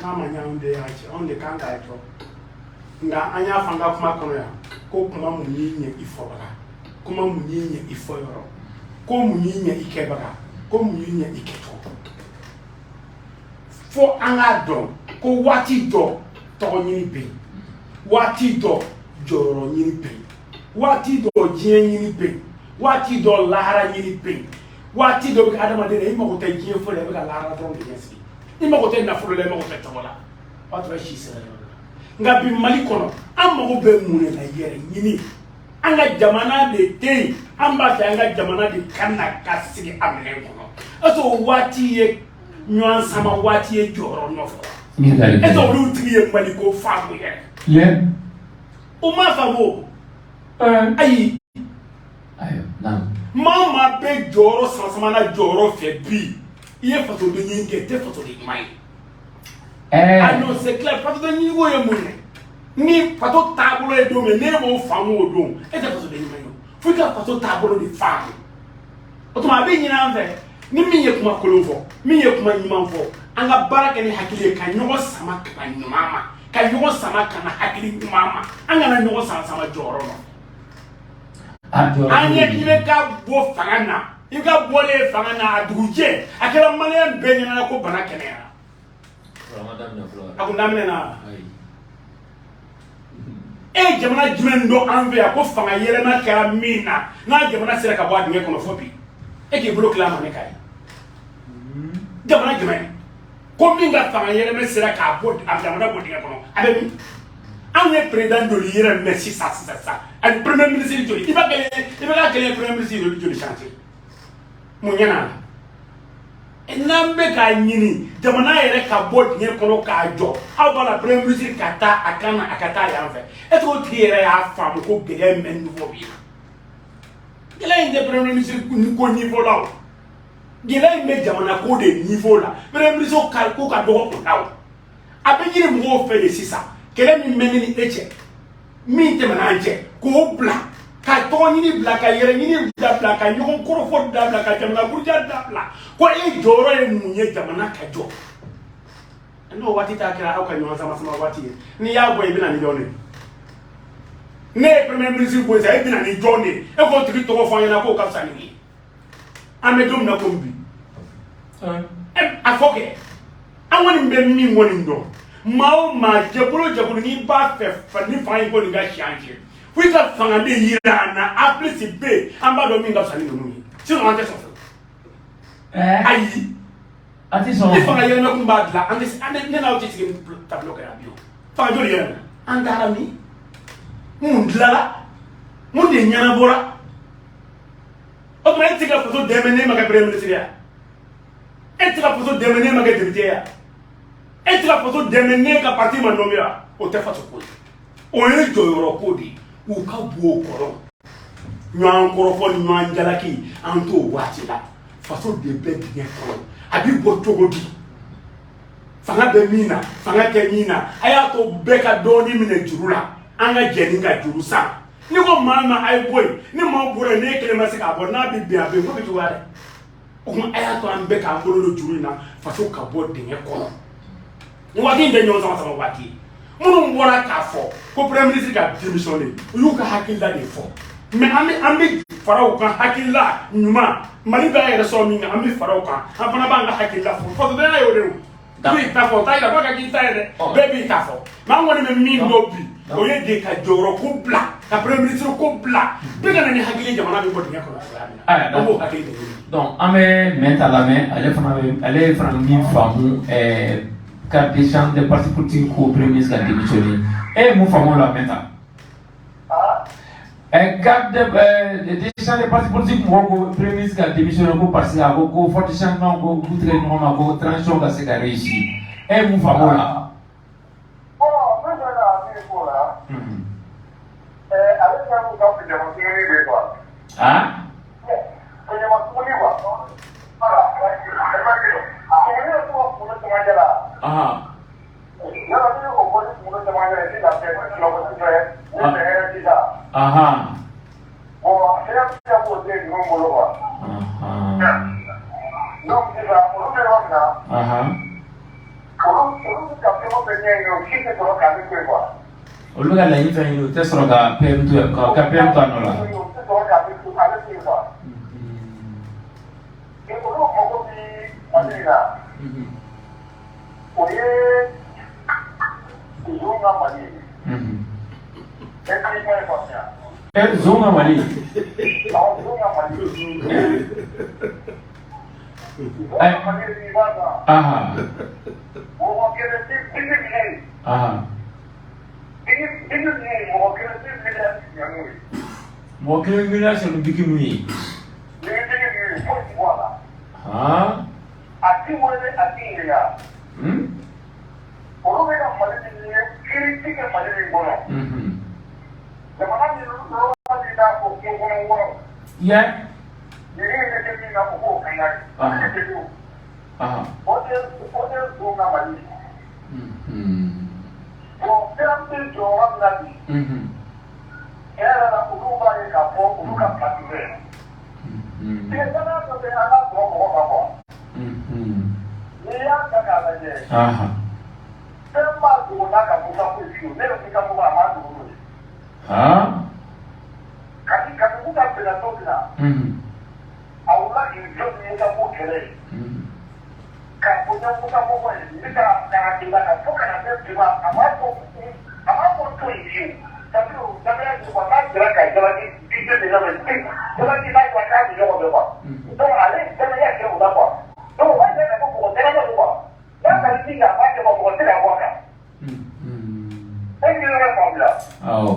N'a ma ɲɛ, anw de y'a ci, anw de kan k'a jɔ. Nka an y'a fɔ an ka kuma kɔnɔ yan ko kuma mun y'i ɲɛ i fɔbaga, kuma mun y'i ɲɛ i fɔyɔrɔ, ko mun y'i ɲɛ i kɛbaga, ko mun y'i ɲɛ i kɛcogo. Fo an k'a dɔn ko waati dɔ tɔgɔ ɲini bɛ yen, waati dɔ jɔyɔrɔ ɲini bɛ yen, waati dɔ diɲɛ ɲini bɛ yen, waati dɔ lahara ɲini bɛ yen, waati dɔ bɛ kɛ adamaden na, i mago tɛ diɲɛ foyi la, i bɛ ka lahara dɔrɔn de ɲɛsigi, i mago tɛ nafolo la, i mago tɛ tɔgɔ la, o y'a sɔrɔ i si sera yɔrɔ la. Nka bi Mali kɔnɔ, an mago bɛ mun de la? Yɛrɛ ɲini. An ka jamana de tɛ yen, an b'a fɛ an ka jamana de ka na ka sigi a minɛn kɔnɔ. Est ce que o waati ye ɲɔgɔn sama waati ye jɔyɔrɔ nɔfɛ wa? Est ce que olu tigi ye Mali ko faamu yɛrɛ? O ma faamu o. Ayi. maa bɛ jɔyɔrɔ sama na jɔyɔrɔ fɛ bi, i ye fasoden ɲini kɛ, i tɛ fasoden ɲuman ye. Ah non, c'est clair. Fasoden ɲini ko ye mun ye? Ni faso taabolo ye don min, n'e m'o faamu o don, e tɛ fasoden ɲuman ye. Fo i ka faso taabolo de faamu. O tuma, a bɛ ɲini an fɛ, ni min ye kuma kolon fɔ, min ye kuma ɲuman fɔ, an ka baara kɛ ni hakili ye, ka ɲɔgɔn sama ka na ɲuman ma, ka ɲɔgɔn sama ka na hakili ɲuman ma. An kana ɲɔgɔn sama sama jɔyɔrɔ ma. An ye i bɛ ka bɔ fanga na, i ka bɔlen fanga na, a dugujɛ, a kɛra maliyɛn bɛɛ ɲɛna ko bana kɛnɛyara. A kun daminɛ na, e ye jamana jumɛn dɔn an fɛ yan ko fanga yɛlɛma kɛra min na, n'a jamana sera ka bɔ a dingɛ kɔnɔ fo bi? E k'i bolo tila a ma, ne ka ye jamana jumɛn ko min ka fanga yɛlɛma sera k'a bɔ a jamana bɔ dingɛ kɔnɔ? A bɛ min? Anw ye président joli yɛrɛ mɛn sisan sisan sisan, ani premier ministre joli? I b'a kelen, i bɛ ka kelen premier ministre joli joli changer? Mun ɲɛna la? N'an bɛ k'a ɲini jamana yɛrɛ ka bɔ dingɛ kɔnɔ k'a jɔ, aw b'a la premier ministre ka taa a kan na, a ka taa yan fɛ, est ce que o tigi yɛrɛ y'a faamu ko gɛlɛya in bɛ niveau min na? Gɛlɛya in tɛ premier ministre ko niveau la o, gɛlɛya in bɛ jamana ko de niveau la. Premier ministre ka ko ka dɔgɔ o la o. A bɛ ɲini mɔgɔw fɛ de sisan, kɛlɛ min bɛ ne ni e cɛ, min tɛmɛna an cɛ, k'o bila, ka tɔgɔ ɲini bila, ka yɛrɛ ɲini dabila, ka ɲɔgɔn kɔrɔfɔ dabila, ka jamana buruja dabila, ko e jɔyɔrɔ ye mun ye jamana ka jɔ. N'o waati ta kɛra aw ka ɲɔgɔn sama sama waati ye, n'i y'a bɔ, i bɛ na ni jɔn de ye? Ne ye premier ministre bɔ sisan, e bɛ na ni jɔn de ye? E k'o tigi tɔgɔ fɔ an ɲɛna k'o ka fisa ni nin ye. An bɛ don min na komi bi, a fɔ kɛ, an kɔni bɛ min kɔni dɔn, maa o maa, jɛkulu o jɛkulu, n'i b'a fɛ ni fanga in kɔni ka si an cɛ, fo i ka fanga de yira an na A plus B, an b'a dɔn min ka fisa ni ninnu ye, sinon an tɛ sɔn fiyewu. Ayi. A tɛ sɔn. Ni fanga yɛlɛma kun b'a dilan, an tɛ, an tɛ, ne n'aw tɛ sigi tableau kan yan bi. O fanga joli yɛlɛma? An taara min? Mun dilanla? Mun de ɲɛnabɔra? O tuma, e tɛ se ka faso dɛmɛ n'e ma kɛ premier ministre ye, e tɛ se ka faso dɛmɛ n'e ma kɛ député ye, e tɛ se ka faso dɛmɛ n'e ka parti ma nommé wa? O tɛ faso ko ye, o ye jɔyɔrɔ ko de ye. U ka bɔ o kɔrɔ, ɲɔgɔn kɔrɔfɔ ni ɲɔgɔn jalaki, an t'o waati la. Faso de bɛ dingɛ kɔnɔ, a bɛ bɔ cogo di? Fanga bɛ min na, fanga tɛ min na, a y'a to bɛɛ ka dɔɔnin minɛ juru la, an ka jɛ ni ka juru san. Ni ko maa ma a ye bɔ yen, ni maa bɔra yen, n'e kelen ma se k'a bɔ, n'a bɛ bin, a bɛ ko bɛ cogoya dɛ. O tuma, a y'a to an bɛɛ k'an bolo don juru in na, faso ka bɔ dingɛ kɔnɔ. Nin waati in tɛ ɲɔgɔn sama sama waati ye. Minnu bɔra k'a fɔ ko premier ministre ka démissionner, u y'u ka hakilila de fɔ, mais an bɛ fara u kan. Hakilila ɲuman, Mali b'a yɛrɛ sɔrɔ min kan, an bɛ fara u kan, an fana b'an ka hakilila fɔ. Fasodenya y'o de ye o. I b'i ta fɔ, o t'a yira k'a ka k'i ta ye dɛ. Bɛɛ b'i ta fɔ, mais an kɔni bɛ min dɔn bi, o ye de ka jɔyɔrɔ ko bila, ka premier ministre ko bila, bɛɛ ka na ni hakili ye, jamana bɛ bɔ dingɛ kɔnɔ cogoya min na. Ayiwa. An b'o hakili de ɲini. Donc an bɛ Mɛnta lamɛn, ale fana bɛ, ale fana bɛ min faamu carte de chambre des partis politiques ko premier ministre ka démissionner, e ye mun faamu o la, Mɛnta? Carte de chambre des partis politiques mɔgɔw ko premier ministre ka démissionner ko parce que a ko ko forte changement ko k'u tigɛ ɲɔgɔn ma ko transition ka se ka réussir, e ye mun faamu o la? Bon, ne bɛ ka min fɔ o la, ale fɛn mun ka jama tuguni de quoi. Ah. Jama tuguni quoi. Voilà. Tuguni bɛ to ka kunkolo camancɛ la. Yɔrɔ ni o bɔli kunkolo camancɛ la, i tɛ lafiya, i bɛ sunɔgɔ sufɛ, ni fɛ hɛrɛ t'i la. Bon, hɛrɛ bɛ se ka k'o den ninnu bolo quoi. Donc sisan, olu bɛ yɔrɔ min na, olu bɛ ka fɛn o fɛn ɲɛɲini, o si tɛ sɔrɔ k'ale to yen quoi. Olu ka laɲini fɛn ɲini, u tɛ sɔrɔ ka PM to yen, ka PM to a nɔ la. U tɛ sɔrɔ k'ale to ale to yen quoi. Ni olu mago bɛ Mali min na, o ye zon ka Mali ye. E t'i kuma in faamuya? Zon ka Mali. Awɔ, zon ka Mali. Zon ka Mali i b'a dɔn. Mɔgɔ kelen tɛ bigi ninnu. Bigi bigi ninnu, mɔgɔ kelen tɛ miliyari ɲɛ n'o ye. Mɔgɔ kelen bɛ miliyari sɔrɔ ni bigi mun ye? Ni bigi ninnu ye, foyi ti bɔ a la. A ti wele, a ti ɲininka. Olu bɛ ka Mali min ɲini, kiiri ti kɛ Mali min kɔnɔ. Jamana min lɔgɔ b'i n'a fɔ kungo kɔnɔ wɔrɔ. Yiri bɛ kɛ min na, o b'o kan ye. Ale de don. O de ye don ka Mali ye. Bon, fɛn bɛ jɔyɔrɔ min na bi, tiɲɛ yɛrɛ la, olu b'a ye k'a fɔ olu ka place bɛ. Tigɛ danaya dɔ bɛ an ka sɔrɔ mɔgɔ kan quoi. N'i y'a ta k'a lajɛ, fɛn b'a dogo n'a ka Musa ko ye fiyewu. Ne yɛrɛ Musa ko, a m'a dogo n'o ye. Kabi Musa bɛnna don min na, a wulila k'i jɔ ni Musa ko kɛlɛ ye. K'a fɔ n ye Musa ko ye, n bɛ ka k'a la ka fɔ ka na ne bi ma, a m'a fɔ to yen fiyewu. C'est-à-dire o danaya nin quoi, n'a sera ka jalaki budget de la, jalaki n'a fɔra k'a bɛ ɲɔgɔn fɛ quoi. Donc ale ye danaya kɛ o la quoi. Donc o b'a yira k'a fɔ mɔgɔ danaya don quoi. N'a ka di min kɛ, a b'a kɛ quoi, mɔgɔ tɛ ka bɔ a kan. E k'i yɔrɔ faamuya. Awɔ.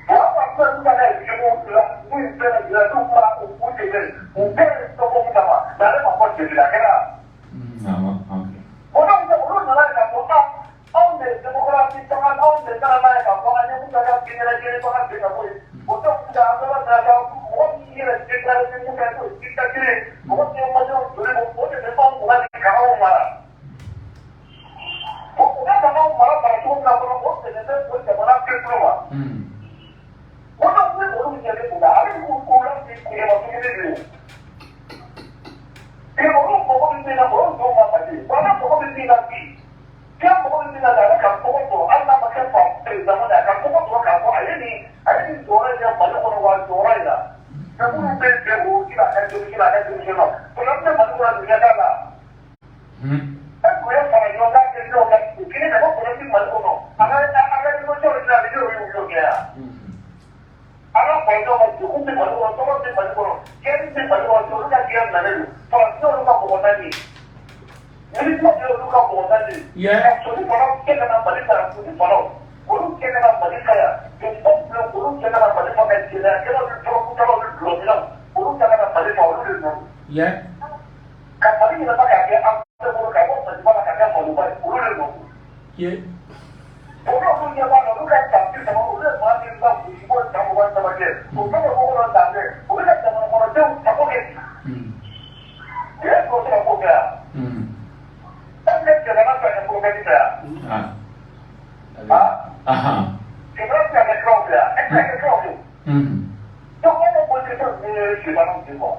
Bon, an ka fɛn Musa ka jugu la min bɛɛ lajɛlen n'u kuma u dɛmɛ, u bɛɛ ye dɔ bɔ Musa ma, mais ale ma fɔ début la, a kɛra. Awɔ, ok. O donc olu nana ye k'a fɔ ah, anw de ye démocratie fanga, anw de nana n'a ye k'a fɔ an ye Musa ka binkɛnɛ fanga bin ka bɔ yen. O donc Musa, an bɛɛ b'a ta mɔgɔ min yɛrɛ déclaré ni Musa ye k'o ye dictature ye, mɔgɔ min ye maliyɛnw joli bɔ, o de bɛ anw kunna bi ka anw mara. Bon, u bɛ ka anw mara cogo min na fɔlɔ, o bɛnnen bɛ o jamana peuple ma. O donc ni olu ɲɛ bɛ o la, ale b'u k'u la bi kuɲɛma dumuni de ye. Et olu mago bɛ min na, o ye dɔw ma Mali ye. Wa ale mago bɛ min na bi, kɛ mago bɛ min na, ale ka tɔgɔ sɔrɔ, hali n'a ma kɛ fa président ye, a ka tɔgɔ sɔrɔ k'a fɔ a ye nin jɔyɔrɔ in kɛ Mali kɔnɔ wa jɔyɔrɔ in na. Mais minnu bɛ bɛn o ci la, a ka denmisɛn na, a ka denmisɛn na. Problème tɛ Mali kɔnɔ, nin ɲɛ t'a la. Est ce que u ye fara ɲɔgɔn kan kɛ ɲɔgɔn kan o kelen ka bɔ problème tɛ Mali kɔnɔ? An ka négociation de bɛ na, ni y'o kɛ yan. An ka fara ɲɔgɔn kan, degun tɛ Mali kɔnɔ, tɔɔrɔ tɛ Mali kɔnɔ, guerre tɛ Mali kɔnɔ, olu ka guerre nalen don. Faransi olu ka mɔgɔ naani ye. Militaire ye olu ka mɔgɔ naani ye. Ka soli fana kɛ ka na Mali ta, soli fana olu kɛ ka na Mali ta yan. Joliba filɛ, olu kɛ ka na Mali fa ka jɛnɛyakɛlaw ni dɔrɔgutalaw ni dɔlɔminnaw, olu ta ka na Mali fa, olu de nɔ don. Ka Mali yɛlɛma k'a kɛ an bɛɛ bolo, ka bɔ Maliba la ka kɛ Maliba ye, olu de nɔ don. Olu ɲɛ b'a la, olu ka san 30, olu ye maa min ka gosi ko san 23 kɛ, o bɛɛ bɛ kɔkɔ dɔ ta kɛ, u bɛ ka jamana kɔnɔdenw sago kɛ. U ye sɔrɔ se ka ko kɛ yan. E bɛ jamana fɛ ka prophète fɛ yan. Ah. Jamana tɛ ka kɛ kiraw fɛ yan. E tɛ ka kɛ kiraw fɛ. Donc anw ka politicien ninnu ye sitanɛw de quoi.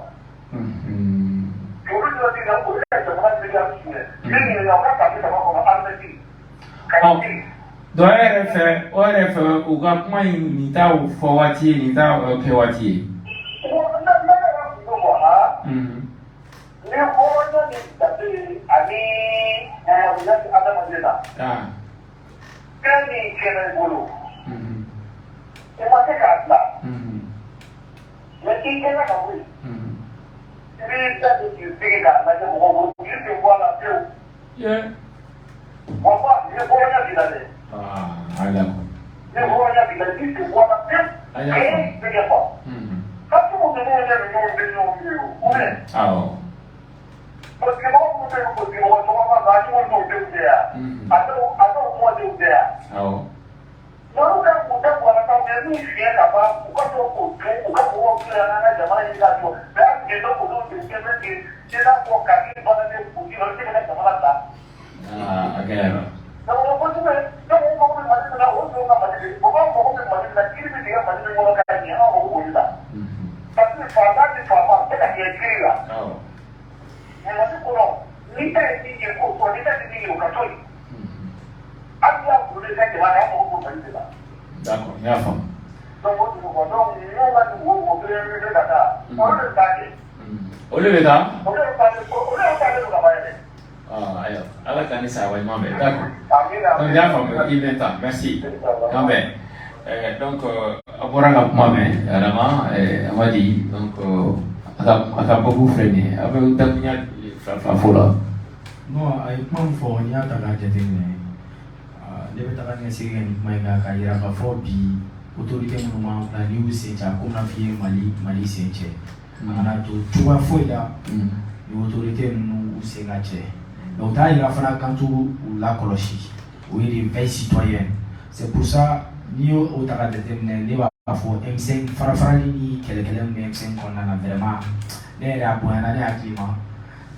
Olu ɲɛ b'i la, olu ka jamana miliyari suɲɛ. Min ɲininka, u ka san 30 kɔnɔ, armée ka ci. Donc e yɛrɛ fɛ, o yɛrɛ fɛ, u ka kuma in, nin t'a fɔ waati ye, nin t'a kɛ waati ye. Ne yɛrɛ kun bɛ bɔ ha. Ni hɔrɔnya ni danbe ani maloya ni adamaden na. Fɛn min tiɲɛna i bolo. I ma se k'a bila. Mais i kɛra ka bɔ yen. I b'i da don k'i sigi k'a lajɛ mɔgɔw bolo k'i sen bɔ a la pewu. Wa ni hɔrɔnya b'i la dɛ. Ah, d'accord. Ni hɔrɔnya b'i la, i b'i sen bɔ a la pewu. An y'a K'e faamu. bɛ kɛ quoi. Hali ninnu ye ninnu bɛ ɲɔgɔn ye o. Ou bien. Awɔ. Politique mɔgɔ minnu bɛ yen, politique mɔgɔ cɛkɔrɔba ninnu, a jugu n'o denw tɛ yan. A dɔw mɔdenw tɛ yan. Olu ka k'u da bɔ a la sa, mais n'u fiɲɛ ka ban, u ka sɔrɔ k'o dun, u ka mɔgɔw filɛ an ka jamana ɲini k'a jɔ. Mais hali bi n'o olu de kɛ bɛ kɛ i n'a fɔ kaki bannen kundi la, olu tɛ ka jamana bila. Ah, a gɛlɛyara. Jamana kojugu ye, donc u mago bɛ Mali min na, o y'u ka Mali de ye. O b'an mago bɛ Mali min na, kiiri bɛ tigɛ Mali min kɔnɔ ka ɲɛ, an mago b'olu la. Parce que fantan ni faama bɛɛ ka kɛ kiiri la. Mali kɔnɔ, ni e ye min ye k'o fɔ, ni e ye min ye o ka to yen. Hali n'i y'a bolo i ka jamana, an mago b'o Mali de la. D'accord, n y'a faamu. Donc o dugu kɔnɔ, donc ninnu ka nin wo kelen bɛ ka taa, olu de bɛ taa kɛ. Olu bɛ taa? Olu de bɛ taa, olu de bɛ taa ne ka ban yɛrɛ. Ah, ayiwa, Ala k'an ni sababa ɲuman bɛn. D'accord. Amina. Donc n y'a faamu, i bɛ taa. Merci. K'an bɛn. Donc a bɔra ka kuma mɛn Adama Amadi, donc a ka babu filɛ nin ye, a bɛ dakuruɲa fila fila fɔ o la. Non, a ye kuma min fɔ, n'i y'a ta k'a jateminɛ, ne bɛ taga ɲɛsigi kɛ nin kuma in kan k'a yira k'a fɔ bi autorité minnu b'an kunna, n'i y'u sen cɛ, a komi n'a f'i ye Mali sen cɛ, a kana to cogoya foyi la ni autorité ninnu u sen ka cɛ. Mais o t'a yira fana k'an t'u u lakɔlɔsi, o ye des veilles citoyennes. C'est pour ça, n'i y'o o ta k'a jateminɛ, ne b'a fɔ M5 fara farali ni kɛlɛkɛlɛ min bɛ M5 kɔnɔna na, vraiment. Ne yɛrɛ, a bonyana ne hakili ma.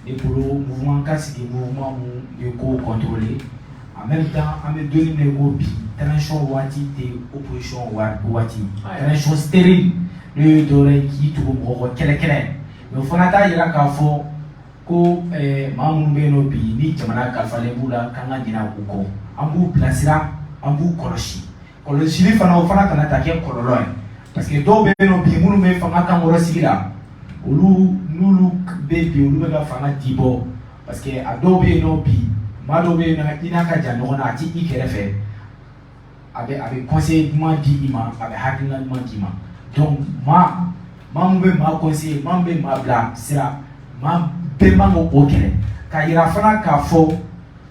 Ne bolo, mouvement ka sigi, mouvement mun bɛ kow contrôler. En même temps, an bɛ don min na i ko bi, transition waati tɛ opposition waati, transition stérile n'o ye dɔwɛrɛ ye k'i tugu mɔgɔ kɔ kɛlɛ kɛlɛ. Mais o fana t'a yira k'a fɔ ko maa minnu bɛ yen nɔ bi, ni jamana kalifalen b'u la, k'an ka ɲinɛ u kɔ. An b'u bilasira, an b'u kɔlɔsi. Kɔlɔsili fana, o fana kana taa kɛ kɔlɔlɔ ye, parce que dɔw bɛ yen nɔ bi minnu bɛ fanga kankɔrɔ sigi la, olu n'olu bɛ bi, olu bɛ ka fanga di bɔ, parce que a dɔw bɛ yen nɔ bi, maa dɔw bɛ yen nɔ, i n'a ka jan ɲɔgɔn na, a ti i kɛrɛfɛ, a bɛ conseil ɲuman di i ma, a bɛ hakilina ɲuman d'i ma. Donc maa mun bɛ maa conseiller, maa mun bɛ maa bila sira, maa bɛɛ man k'o kɛlɛ. K'a yira fana k'a fɔ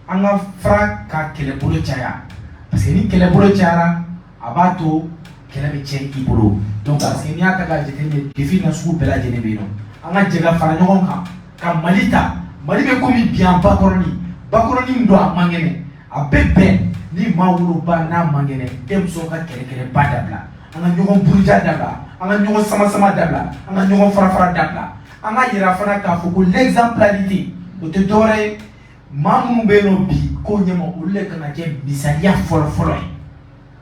an ka fara ka kɛlɛbolo caya, parce que ni kɛlɛbolo cayara, a b'a to kɛlɛ bɛ tiɲɛ i bolo. Donc parce que n'i y'a ta k'a jateminɛ, défi nasugu bɛɛ lajɛlen bɛ yen nɔ. An ka jɛ ka fara ɲɔgɔn kan ka Mali ta. Mali bɛ komi bi an bakɔrɔni, bakɔrɔni min don, a man kɛnɛ, a bɛ bɛn ni maa woloba n'a man kɛnɛ. Denmusow ka kɛlɛkɛlɛba dabila, an ka ɲɔgɔn buruja dabila, an ka ɲɔgɔn sama-sama dabila, an ka ɲɔgɔn fara-fara dabila. An ka yira fana k'a fɔ ko l'exemplarité, o tɛ dɔwɛrɛ ye. Maa minnu bɛ yen nɔ bi ko ɲɛma, olu de kan ka kɛ misaliya fɔlɔ-fɔlɔ ye,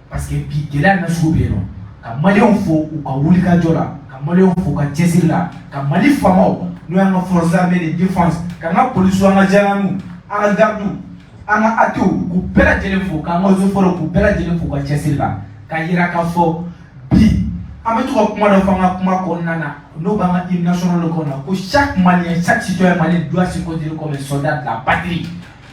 parce que bi gɛlɛya nasugu bɛ yen nɔ. Ka Maliyɛnw fo u ka wulikajɔ la, ka Maliyɛnw fo u ka cɛsiri la, ka Mali faamaw, n'o y'an ka forces armées de défense, k'an ka polisiw, an ka gendarmes, an ka gardiw, an ka ATw, k'u bɛɛ lajɛlen fo, k'an ka eaux et forêts, k'u bɛɛ lajɛlen fo u ka cɛsiri la. K'a yira k'a fɔ bi, an bɛ to ka kuma dɔ fɔ an ka kuma kɔnɔna na, n'o b'an ka hymne national kɔnɔ, ko chaque Malien, chaque citoyen malien doit se considérer comme un soldat de la patrie.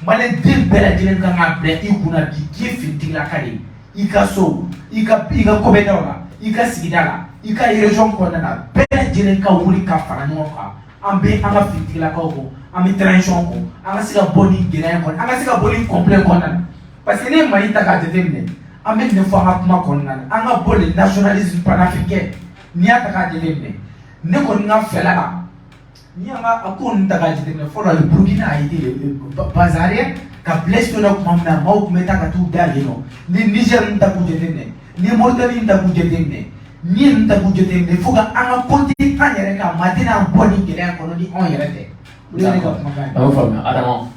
Malien den bɛɛ lajɛlen kan k'a bila i kunna bi k'i ye finitigilaka de ye. I ka so, i ka kɔbɛdaw la, i ka sigida la, i ka région kɔnɔna na, bɛɛ lajɛlen ka wuli ka fara ɲɔgɔn kan. An bɛ an ka finitigilakaw kɔ, an bɛ transition kɔ, an ka se ka bɔ nin gɛlɛya in kɔnɔ, an ka se ka bɔ nin conflit kɔnɔna na, parce que ne ye Mali ta k'a jateminɛ, an bɛ nin fɔ an ka kuma kɔnɔna na, an ka bɔ le nationalisme panafricain. N'i y'a ta k'a jateminɛ, ne kɔni ka fɛla la, n'i y'an ka ko ninnu ta k'a jateminɛ, fɔlɔ le Burukina a été le base arrière ka Blaise to la tuma min na, maaw tun bɛ taa ka t'u da yen nɔ. Ni Niger ninnu ta k'u jateminɛ, ni Mauritanie ninnu ta k'u jateminɛ, n'i ye ninnu ta k'u jateminɛ, fo ka an ka compter an yɛrɛ kan. Maa tɛna an bɔ nin gɛlɛya kɔnɔ ni anw yɛrɛ tɛ. O de ye ne ka kumakan ye. A bɛ faamuya, Adama.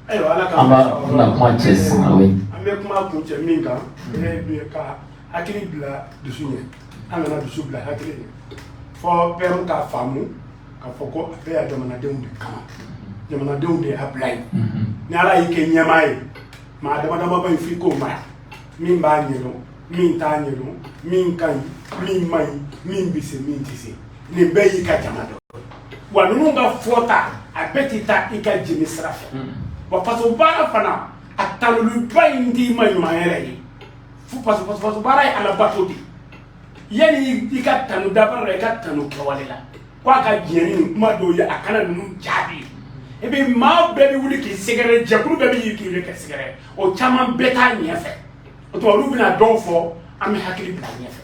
Ayiwa, Ala ka An b'a na kuma cɛ sisan, oui. An bɛ kuma kuncɛ min kan, e ka hakili bila dusu ɲɛ, an kana dusu bila hakili ɲɛ, fɔ bɛɛ k'a faamu k'a fɔ ko a bɛɛ y'a jamanadenw de kama, jamanadenw de y'a bila yen. Ni Ala y'i kɛ ɲɛmaa ye, maa dama dama ba in, f'i k'o mara, min b'a ɲɛdɔn, min t'a ɲɛdɔn, min ka ɲi, min man ɲi, min bɛ se, min tɛ se, nin bɛɛ y'i ka jama dɔ. Wa ninnu ka fɔta, a bɛɛ tɛ taa i ka jeni sira fɛ. Wa faso baara fana, a tanuluba in t'i ma ɲuman yɛrɛ ye fo faso baara ye Alabato de ye. Yanni i ka tanu dabara la, i ka tanu kɛwale la, ko a ka diɲɛ ni nin kuma dɔw ye, a kana ninnu jaabi. Et puis maa bɛɛ bɛ wuli k'i sɛgɛrɛ, jɛkulu bɛɛ bɛ wuli k'i k'i sɛgɛrɛ, o caman bɛɛ t'a ɲɛfɛ. O tuma olu bɛna dɔw fɔ, an bɛ hakili bila ɲɛfɛ.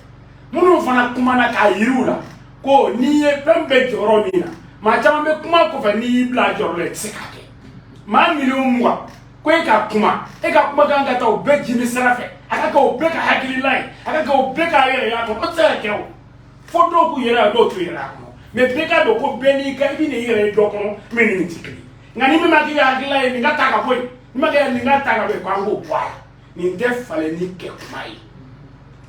Minnu fana kumana k'a yiriw la ko n'i ye fɛn bɛɛ jɔyɔrɔ min na, maa caman bɛ kuma kɔfɛ, n'i y'i bila a jɔyɔrɔ la, i tɛ se k'a kɛ. Maa 20 miliyɔn ko e ka kuma, e ka kumakan ka taa o bɛɛ jimi sira fɛ, a ka kɛ o bɛɛ ka hakilila ye, a ka kɛ o bɛɛ ka yɛrɛ y'a kɔnɔ, o tɛ se ka kɛ. O fo dɔw k'u yɛrɛ ye, dɔw t'u yɛrɛ y'a kɔnɔ. Mais bɛɛ k'a dɔn ko bɛɛ n'i ka, i bɛ n'i yɛrɛ ye dɔ kɔnɔ min ni nin tɛ kelen. Nka ni min ma k'i ka hakilila ye, nin ka ta ka bɔ yen, ni ma kɛ nin ka ta ka bɔ yen, k'an k'o bɔ a la. Nin tɛ falenni kɛ kuma ye.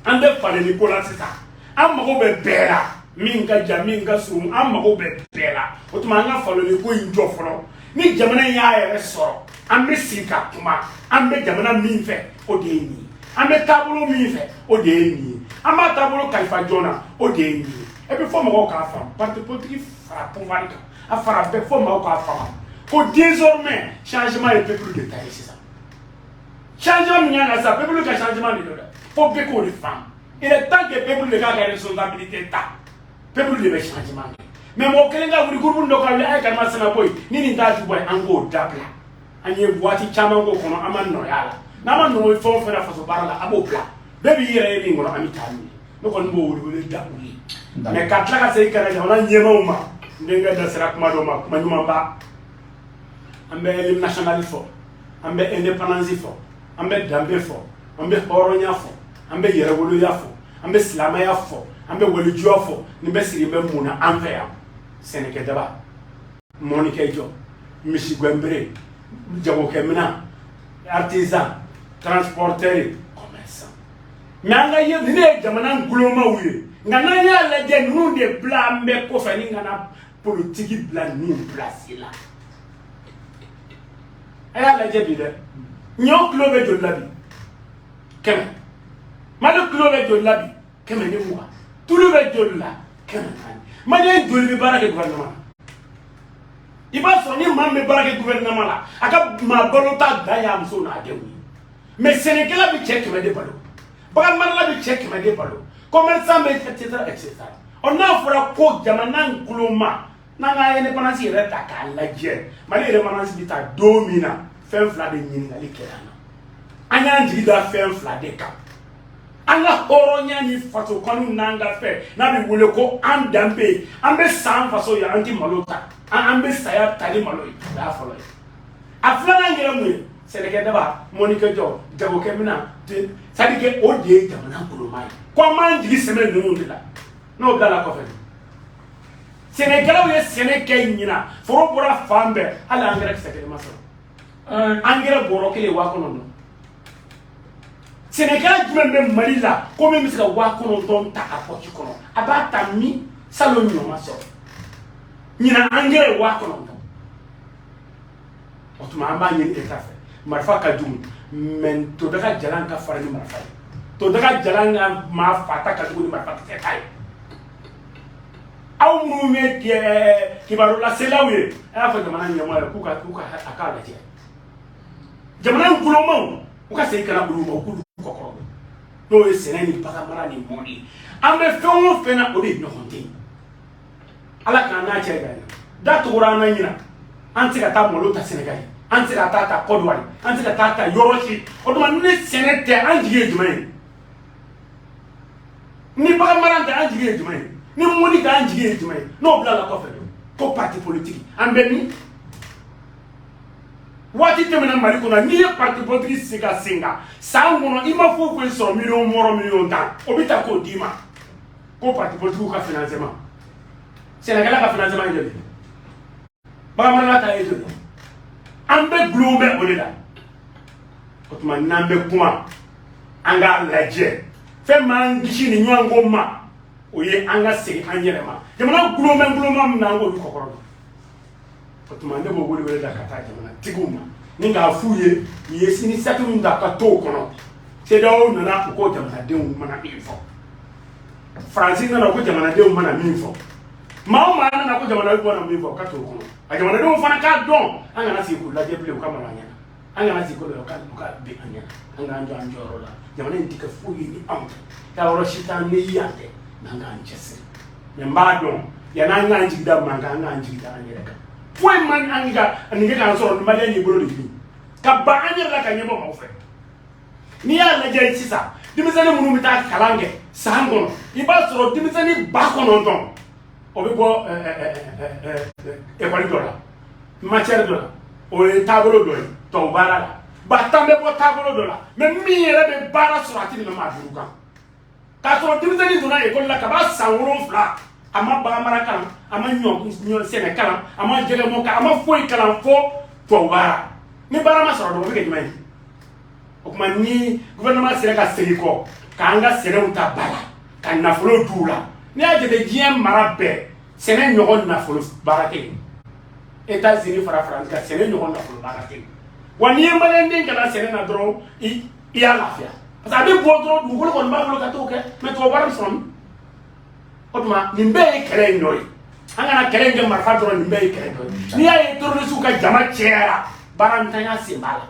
An tɛ falenni ko la sisan. An mago bɛ bɛɛ la, min ka jan, min ka surun, an mago bɛ bɛɛ la. O tuma an ka falenni ko in jɔ fɔlɔ. Ni jamana in y'a yɛrɛ sɔrɔ, an bɛ sigi ka kuma. An bɛ jamana min fɛ, o de ye nin ye. An bɛ taabolo min fɛ, o de ye nin ye. An b'a taabolo kalifa joona, o de ye nin ye. Et puis fo mɔgɔw k'a faamu, parti politique fara pouvoir kan, a fara bɛɛ, fo maaw k'a faamu ko désormais changement ye peuple de ta ye. Sisan changement min kan ka sisan, peuple ka changement de don dɛ, fo bɛɛ k'o de faamu. Il est temps que peuple de k'a ka responsabilité ta, peuple de bɛ changement kɛ. Mais mɔgɔ kelen ka wuli, groupe dɔ ka wuli, a ye karima sɛnɛ bɔ yen, ni nin t'a ju bɔ yen, an k'o dabila. An ye waati caman k'o kɔnɔ, an ma nɔya la. N'an ma nɔgɔ fɛn o fɛn na faso baara la, a b'o bila. Bɛɛ b'i yɛrɛ ye min kɔnɔ, an bɛ taa n'o ye. Ne kɔni b'o wele da u ye. Mais ka tila ka segin ka na jamana ɲɛmaaw ma, n denkɛ da sera kuma dɔ ma, kuma ɲumanba. An bɛ hymne national fɔ, an bɛ indépendance fɔ, an bɛ danbe fɔ, an bɛ hɔrɔnya fɔ, an bɛ yɛrɛwoloya fɔ, an bɛ silamɛya fɔ, an bɛ walijuya fɔ. Nin bɛ siri bɛ mun na an fɛ yan? Sɛnɛkɛdaba, mɔnikɛjɔ, misigɛnbere, jagokɛminan, artisan, transporteur, commerçant. Mais an ka ye ninnu ye jamana gulomaw ye, nka n'an y'a lajɛ, ninnu de bila an bɛɛ kɔfɛ ni kana politiki bila ninnu place la. A y'a lajɛ bi dɛ, ɲɔ kilo bɛ joli la bi? 100. Malo kilo bɛ joli la bi? 120. Tulu bɛ joli la? 400. Maliyɛn joli bɛ baara kɛ gouvernement la? I b'a sɔrɔ ni maa min bɛ baara kɛ gouvernement la, a ka maa balo ta dan y'a muso n'a denw ye. Mais sɛnɛkɛla bɛ cɛ 100 de balo, bagan marala bɛ cɛ 100 de balo, commerçant bɛ, et cetera, et cetera. Ɔ, n'a fɔra ko jamana nguloma, n'an ka indépendance yɛrɛ ta k'a lajɛ, Mali indépendance bɛ ta don min na, fɛn fila de ɲininkali kɛra an na. An y'an jigi da fɛn fila de kan: an ka hɔrɔnya ni faso kanu n'an ka fɛn n'a bɛ wele ko an danbe. An bɛ san faso ye, an tɛ malo ta, an bɛ saya ta ni malo ye. O y'a fɔlɔ ye. A filanan kɛra mun ye? Sɛnɛkɛdaba, mɔnikɛjɔ, jagokɛminan, c'est à dire que o de ye jamana goloma ye, ko an b'an jigi sɛmɛ ninnu de la. N'o bilala kɔfɛ, sɛnɛkɛlaw ye sɛnɛ kɛ ɲina, foro bɔra fan bɛɛ, hali angɛrɛ kisɛ kelen ma sɔrɔ. Angɛrɛ bɔrɔ kelen 9000. Sɛnɛkɛla jumɛn bɛ Mali la ko min bɛ se ka 9000 ta a pɔsi kɔnɔ? A b'a ta min salon ɲɔ ma sɔrɔ ɲina, angɛrɛ ye 9000. O tuma an b'a ɲini État fɛ, marifa ka jugu, mais todaga jalan ka farin ni marifa ye, todaga jalan ka maa fata ka jugu ni marifa kisɛ ta ye. Aw minnu bɛ kibaru laselaw ye, a y'a fɔ jamana ɲɛmɔgɔ ye k'u ka a k'a lajɛ jamana gulomaw, u ka segin ka na olu ma, u k'olu kɔkɔrɔ, n'o ye sɛnɛ ni bagan mara ni mɔni ye. An bɛ fɛn o fɛn na, o de ɲɔgɔn tɛ yen. Ala k'an n'a cɛ janya. Da tugura an na ɲina, an tɛ se ka taa malo ta Sɛnɛgali, an tɛ se ka taa ta Kɔdiwari, an tɛ se ka taa ta yɔrɔ si. O tuma ni sɛnɛ tɛ, an jigi ye jumɛn ye? Ni bagan mara tɛ, an jigi ye jumɛn ye? Ni mɔni tɛ, an jigi ye jumɛn ye? N'o bilala kɔfɛ ko parti politique, an bɛ min waati tɛmɛna Mali kɔnɔ, n'i ye parti politique sigi ka sen kan san kɔnɔ, i ma foyi foyi sɔrɔ, miliyɔn 6, miliyɔn 10, o bɛ ta k'o d'i ma ko parti politique ka financement. Sɛnɛkɛla ka financement ye joli? Bagan marala ta ye joli? An bɛɛ gulon bɛ o de la. O tuma n'an bɛ kuma, an k'a lajɛ fɛn m'an kisi ni ɲɔgɔn ko ma, o ye an ka segin an yɛrɛ ma. Jamana gulon bɛ gulonma min na, an k'olu kɔkɔrɔ don. O tuma ne b'o wele wele da ka taa jamana tigiw ma ni k'a f'u ye, u ye initiative min ta ka t'o kɔnɔ. CEDEAO nana, u ko jamanadenw mana min fɔ, Faransi nana, ko jamanadenw mana min fɔ, maa o maa nana ko jamanadenw mana min fɔ, ka t'o kɔnɔ. A jamanadenw fana k'a dɔn, an kana sigi k'u lajɛ bilen, u ka malo an ɲɛna. An kana sigi k'u u ka bin an ɲɛna. An k'an jɔ an jɔyɔrɔ la. Jamana in tɛ kɛ foyi ye ni anw tɛ. Taa yɔrɔ si t'an ni yan tɛ, n'an k'an cɛsiri. Mɛ n b'a dɔn, yan'an k'an jigi da man kan, an k'an jigi da an yɛrɛ kan. Foyi man an ka nin kɛ k'an sɔrɔ ni maliyɛn y'i bolo de ɲini ka ban an yɛrɛ la ka ɲɛbɔ maaw fɛ. N'i y'a lajɛ sisan, denmisɛnnin minnu bɛ taa kalan kɛ san kɔnɔ, i b'a sɔrɔ denmisɛnnin 9000, o bɛ bɔ ekɔli dɔ la, matière dɔ la, o ye taabolo dɔ ye tubabu baara la. 10 000 bɛ bɔ taabolo dɔ la, mais min yɛrɛ bɛ baara sɔrɔ, a tɛ tɛmɛ maa 5 kan. K'a sɔrɔ denmisɛnnin donna ekɔli la kab'a san 7, a ma bagan mara kalan, a ma ɲɔ sɛnɛ kalan, a ma jɛgɛmɔ kalan, a ma foyi kalan fo tubabu baara. Ni baara ma sɔrɔ dɔrɔn, o bɛ kɛ jumɛn ye? O tuma ni gouvernement sera ka segin kɔ k'an ka sɛnɛw ta ba la, ka nafolo d'u la. N'i y'a jate, diɲɛ mara bɛɛ, sɛnɛ ɲɔgɔn nafolo baara tɛ yen. États-Unis fara Faransi kan, sɛnɛ ɲɔgɔn nafolo baara tɛ yen. Wa n'i ye maliyɛnden kalan sɛnɛ na dɔrɔn, i y'a lafiya, parce que a bɛ bɔ dɔrɔn, dugukolo kɔni b'a bolo ka t'o kɛ. Mais tubabu baara bɛ sɔrɔ min? O tuma nin bɛɛ ye kɛlɛ in dɔ ye. An kana kɛlɛ in kɛ marifa dɔrɔn, nin bɛɛ ye kɛlɛ dɔ ye. N'i y'a ye terroriste ka jama cɛyara, baara ntanya sen b'a la.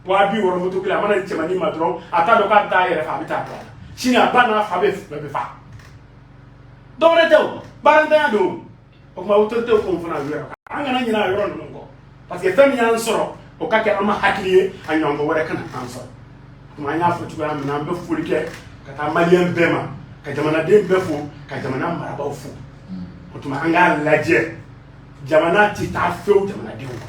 60 000 moto kelen, a mana di cɛmanin ma dɔrɔn, a t'a dɔn k'a bɛ taa a yɛrɛ fa, a bɛ taa bila a la. Sini a ba n'a fa bɛ bɛɛ bɛ fa. Dɔwɛrɛ tɛ o, baarantanya don. O tuma autorité k'o fana yɔrɔ kan, an kana ɲinɛ a yɔrɔ ninnu kɔ, parce que fɛn min y'an sɔrɔ, o ka kɛ an ma hakili ye, a ɲɔgɔn wɛrɛ kana an sɔrɔ. O tuma an y'a fɔ cogoya min na, an bɛ foli kɛ ka taa maliyɛn bɛɛ ma, ka jamanaden bɛɛ fo, ka jamana marabaaw fo. O tuma an k'a lajɛ, jamana tɛ taa fewu jamanadenw kɔ,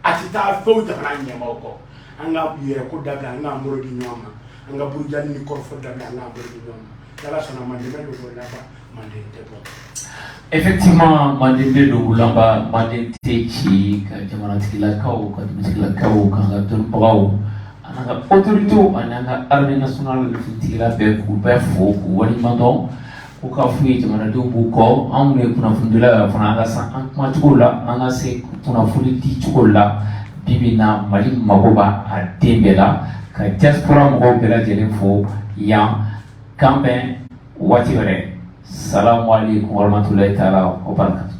a tɛ taa fewu jamana ɲɛmaaw kɔ. An ka yɛrɛ ko dabila, an k'an bolo di ɲɔgɔn ma. An ka burujali ni kɔrɔfɔ dabila, an k'an bolo di ɲɔgɔn ma. N'Ala sɔnna a ma, dɛmɛ bɛ bɔ laban. Manden tɛ bɔ. Effectivement, Manden bɛ dugulaba, Manden tɛ ci. Ka jamanatigilakaw, ka dugutigilakaw, k'an ka dɔnnibagaw, an ka autorités ani an ka armée nationale finitigila bɛɛ, k'u bɛɛ fo, k'u waleɲuman dɔn, k'u ka f'u ye jamanadenw b'u kɔ. Anw ye kunnafonidilaw ye fana, an ka san an kumacogo la, an ka se kunnafoni di cogo la. Bi bi in na, Mali mago b'a a den bɛɛ la. Ka diaspora mɔgɔw bɛɛ lajɛlen fo yan. K'an bɛn waati wɛrɛ. Salamu aleykum warahmatulahi taala wa barakatu.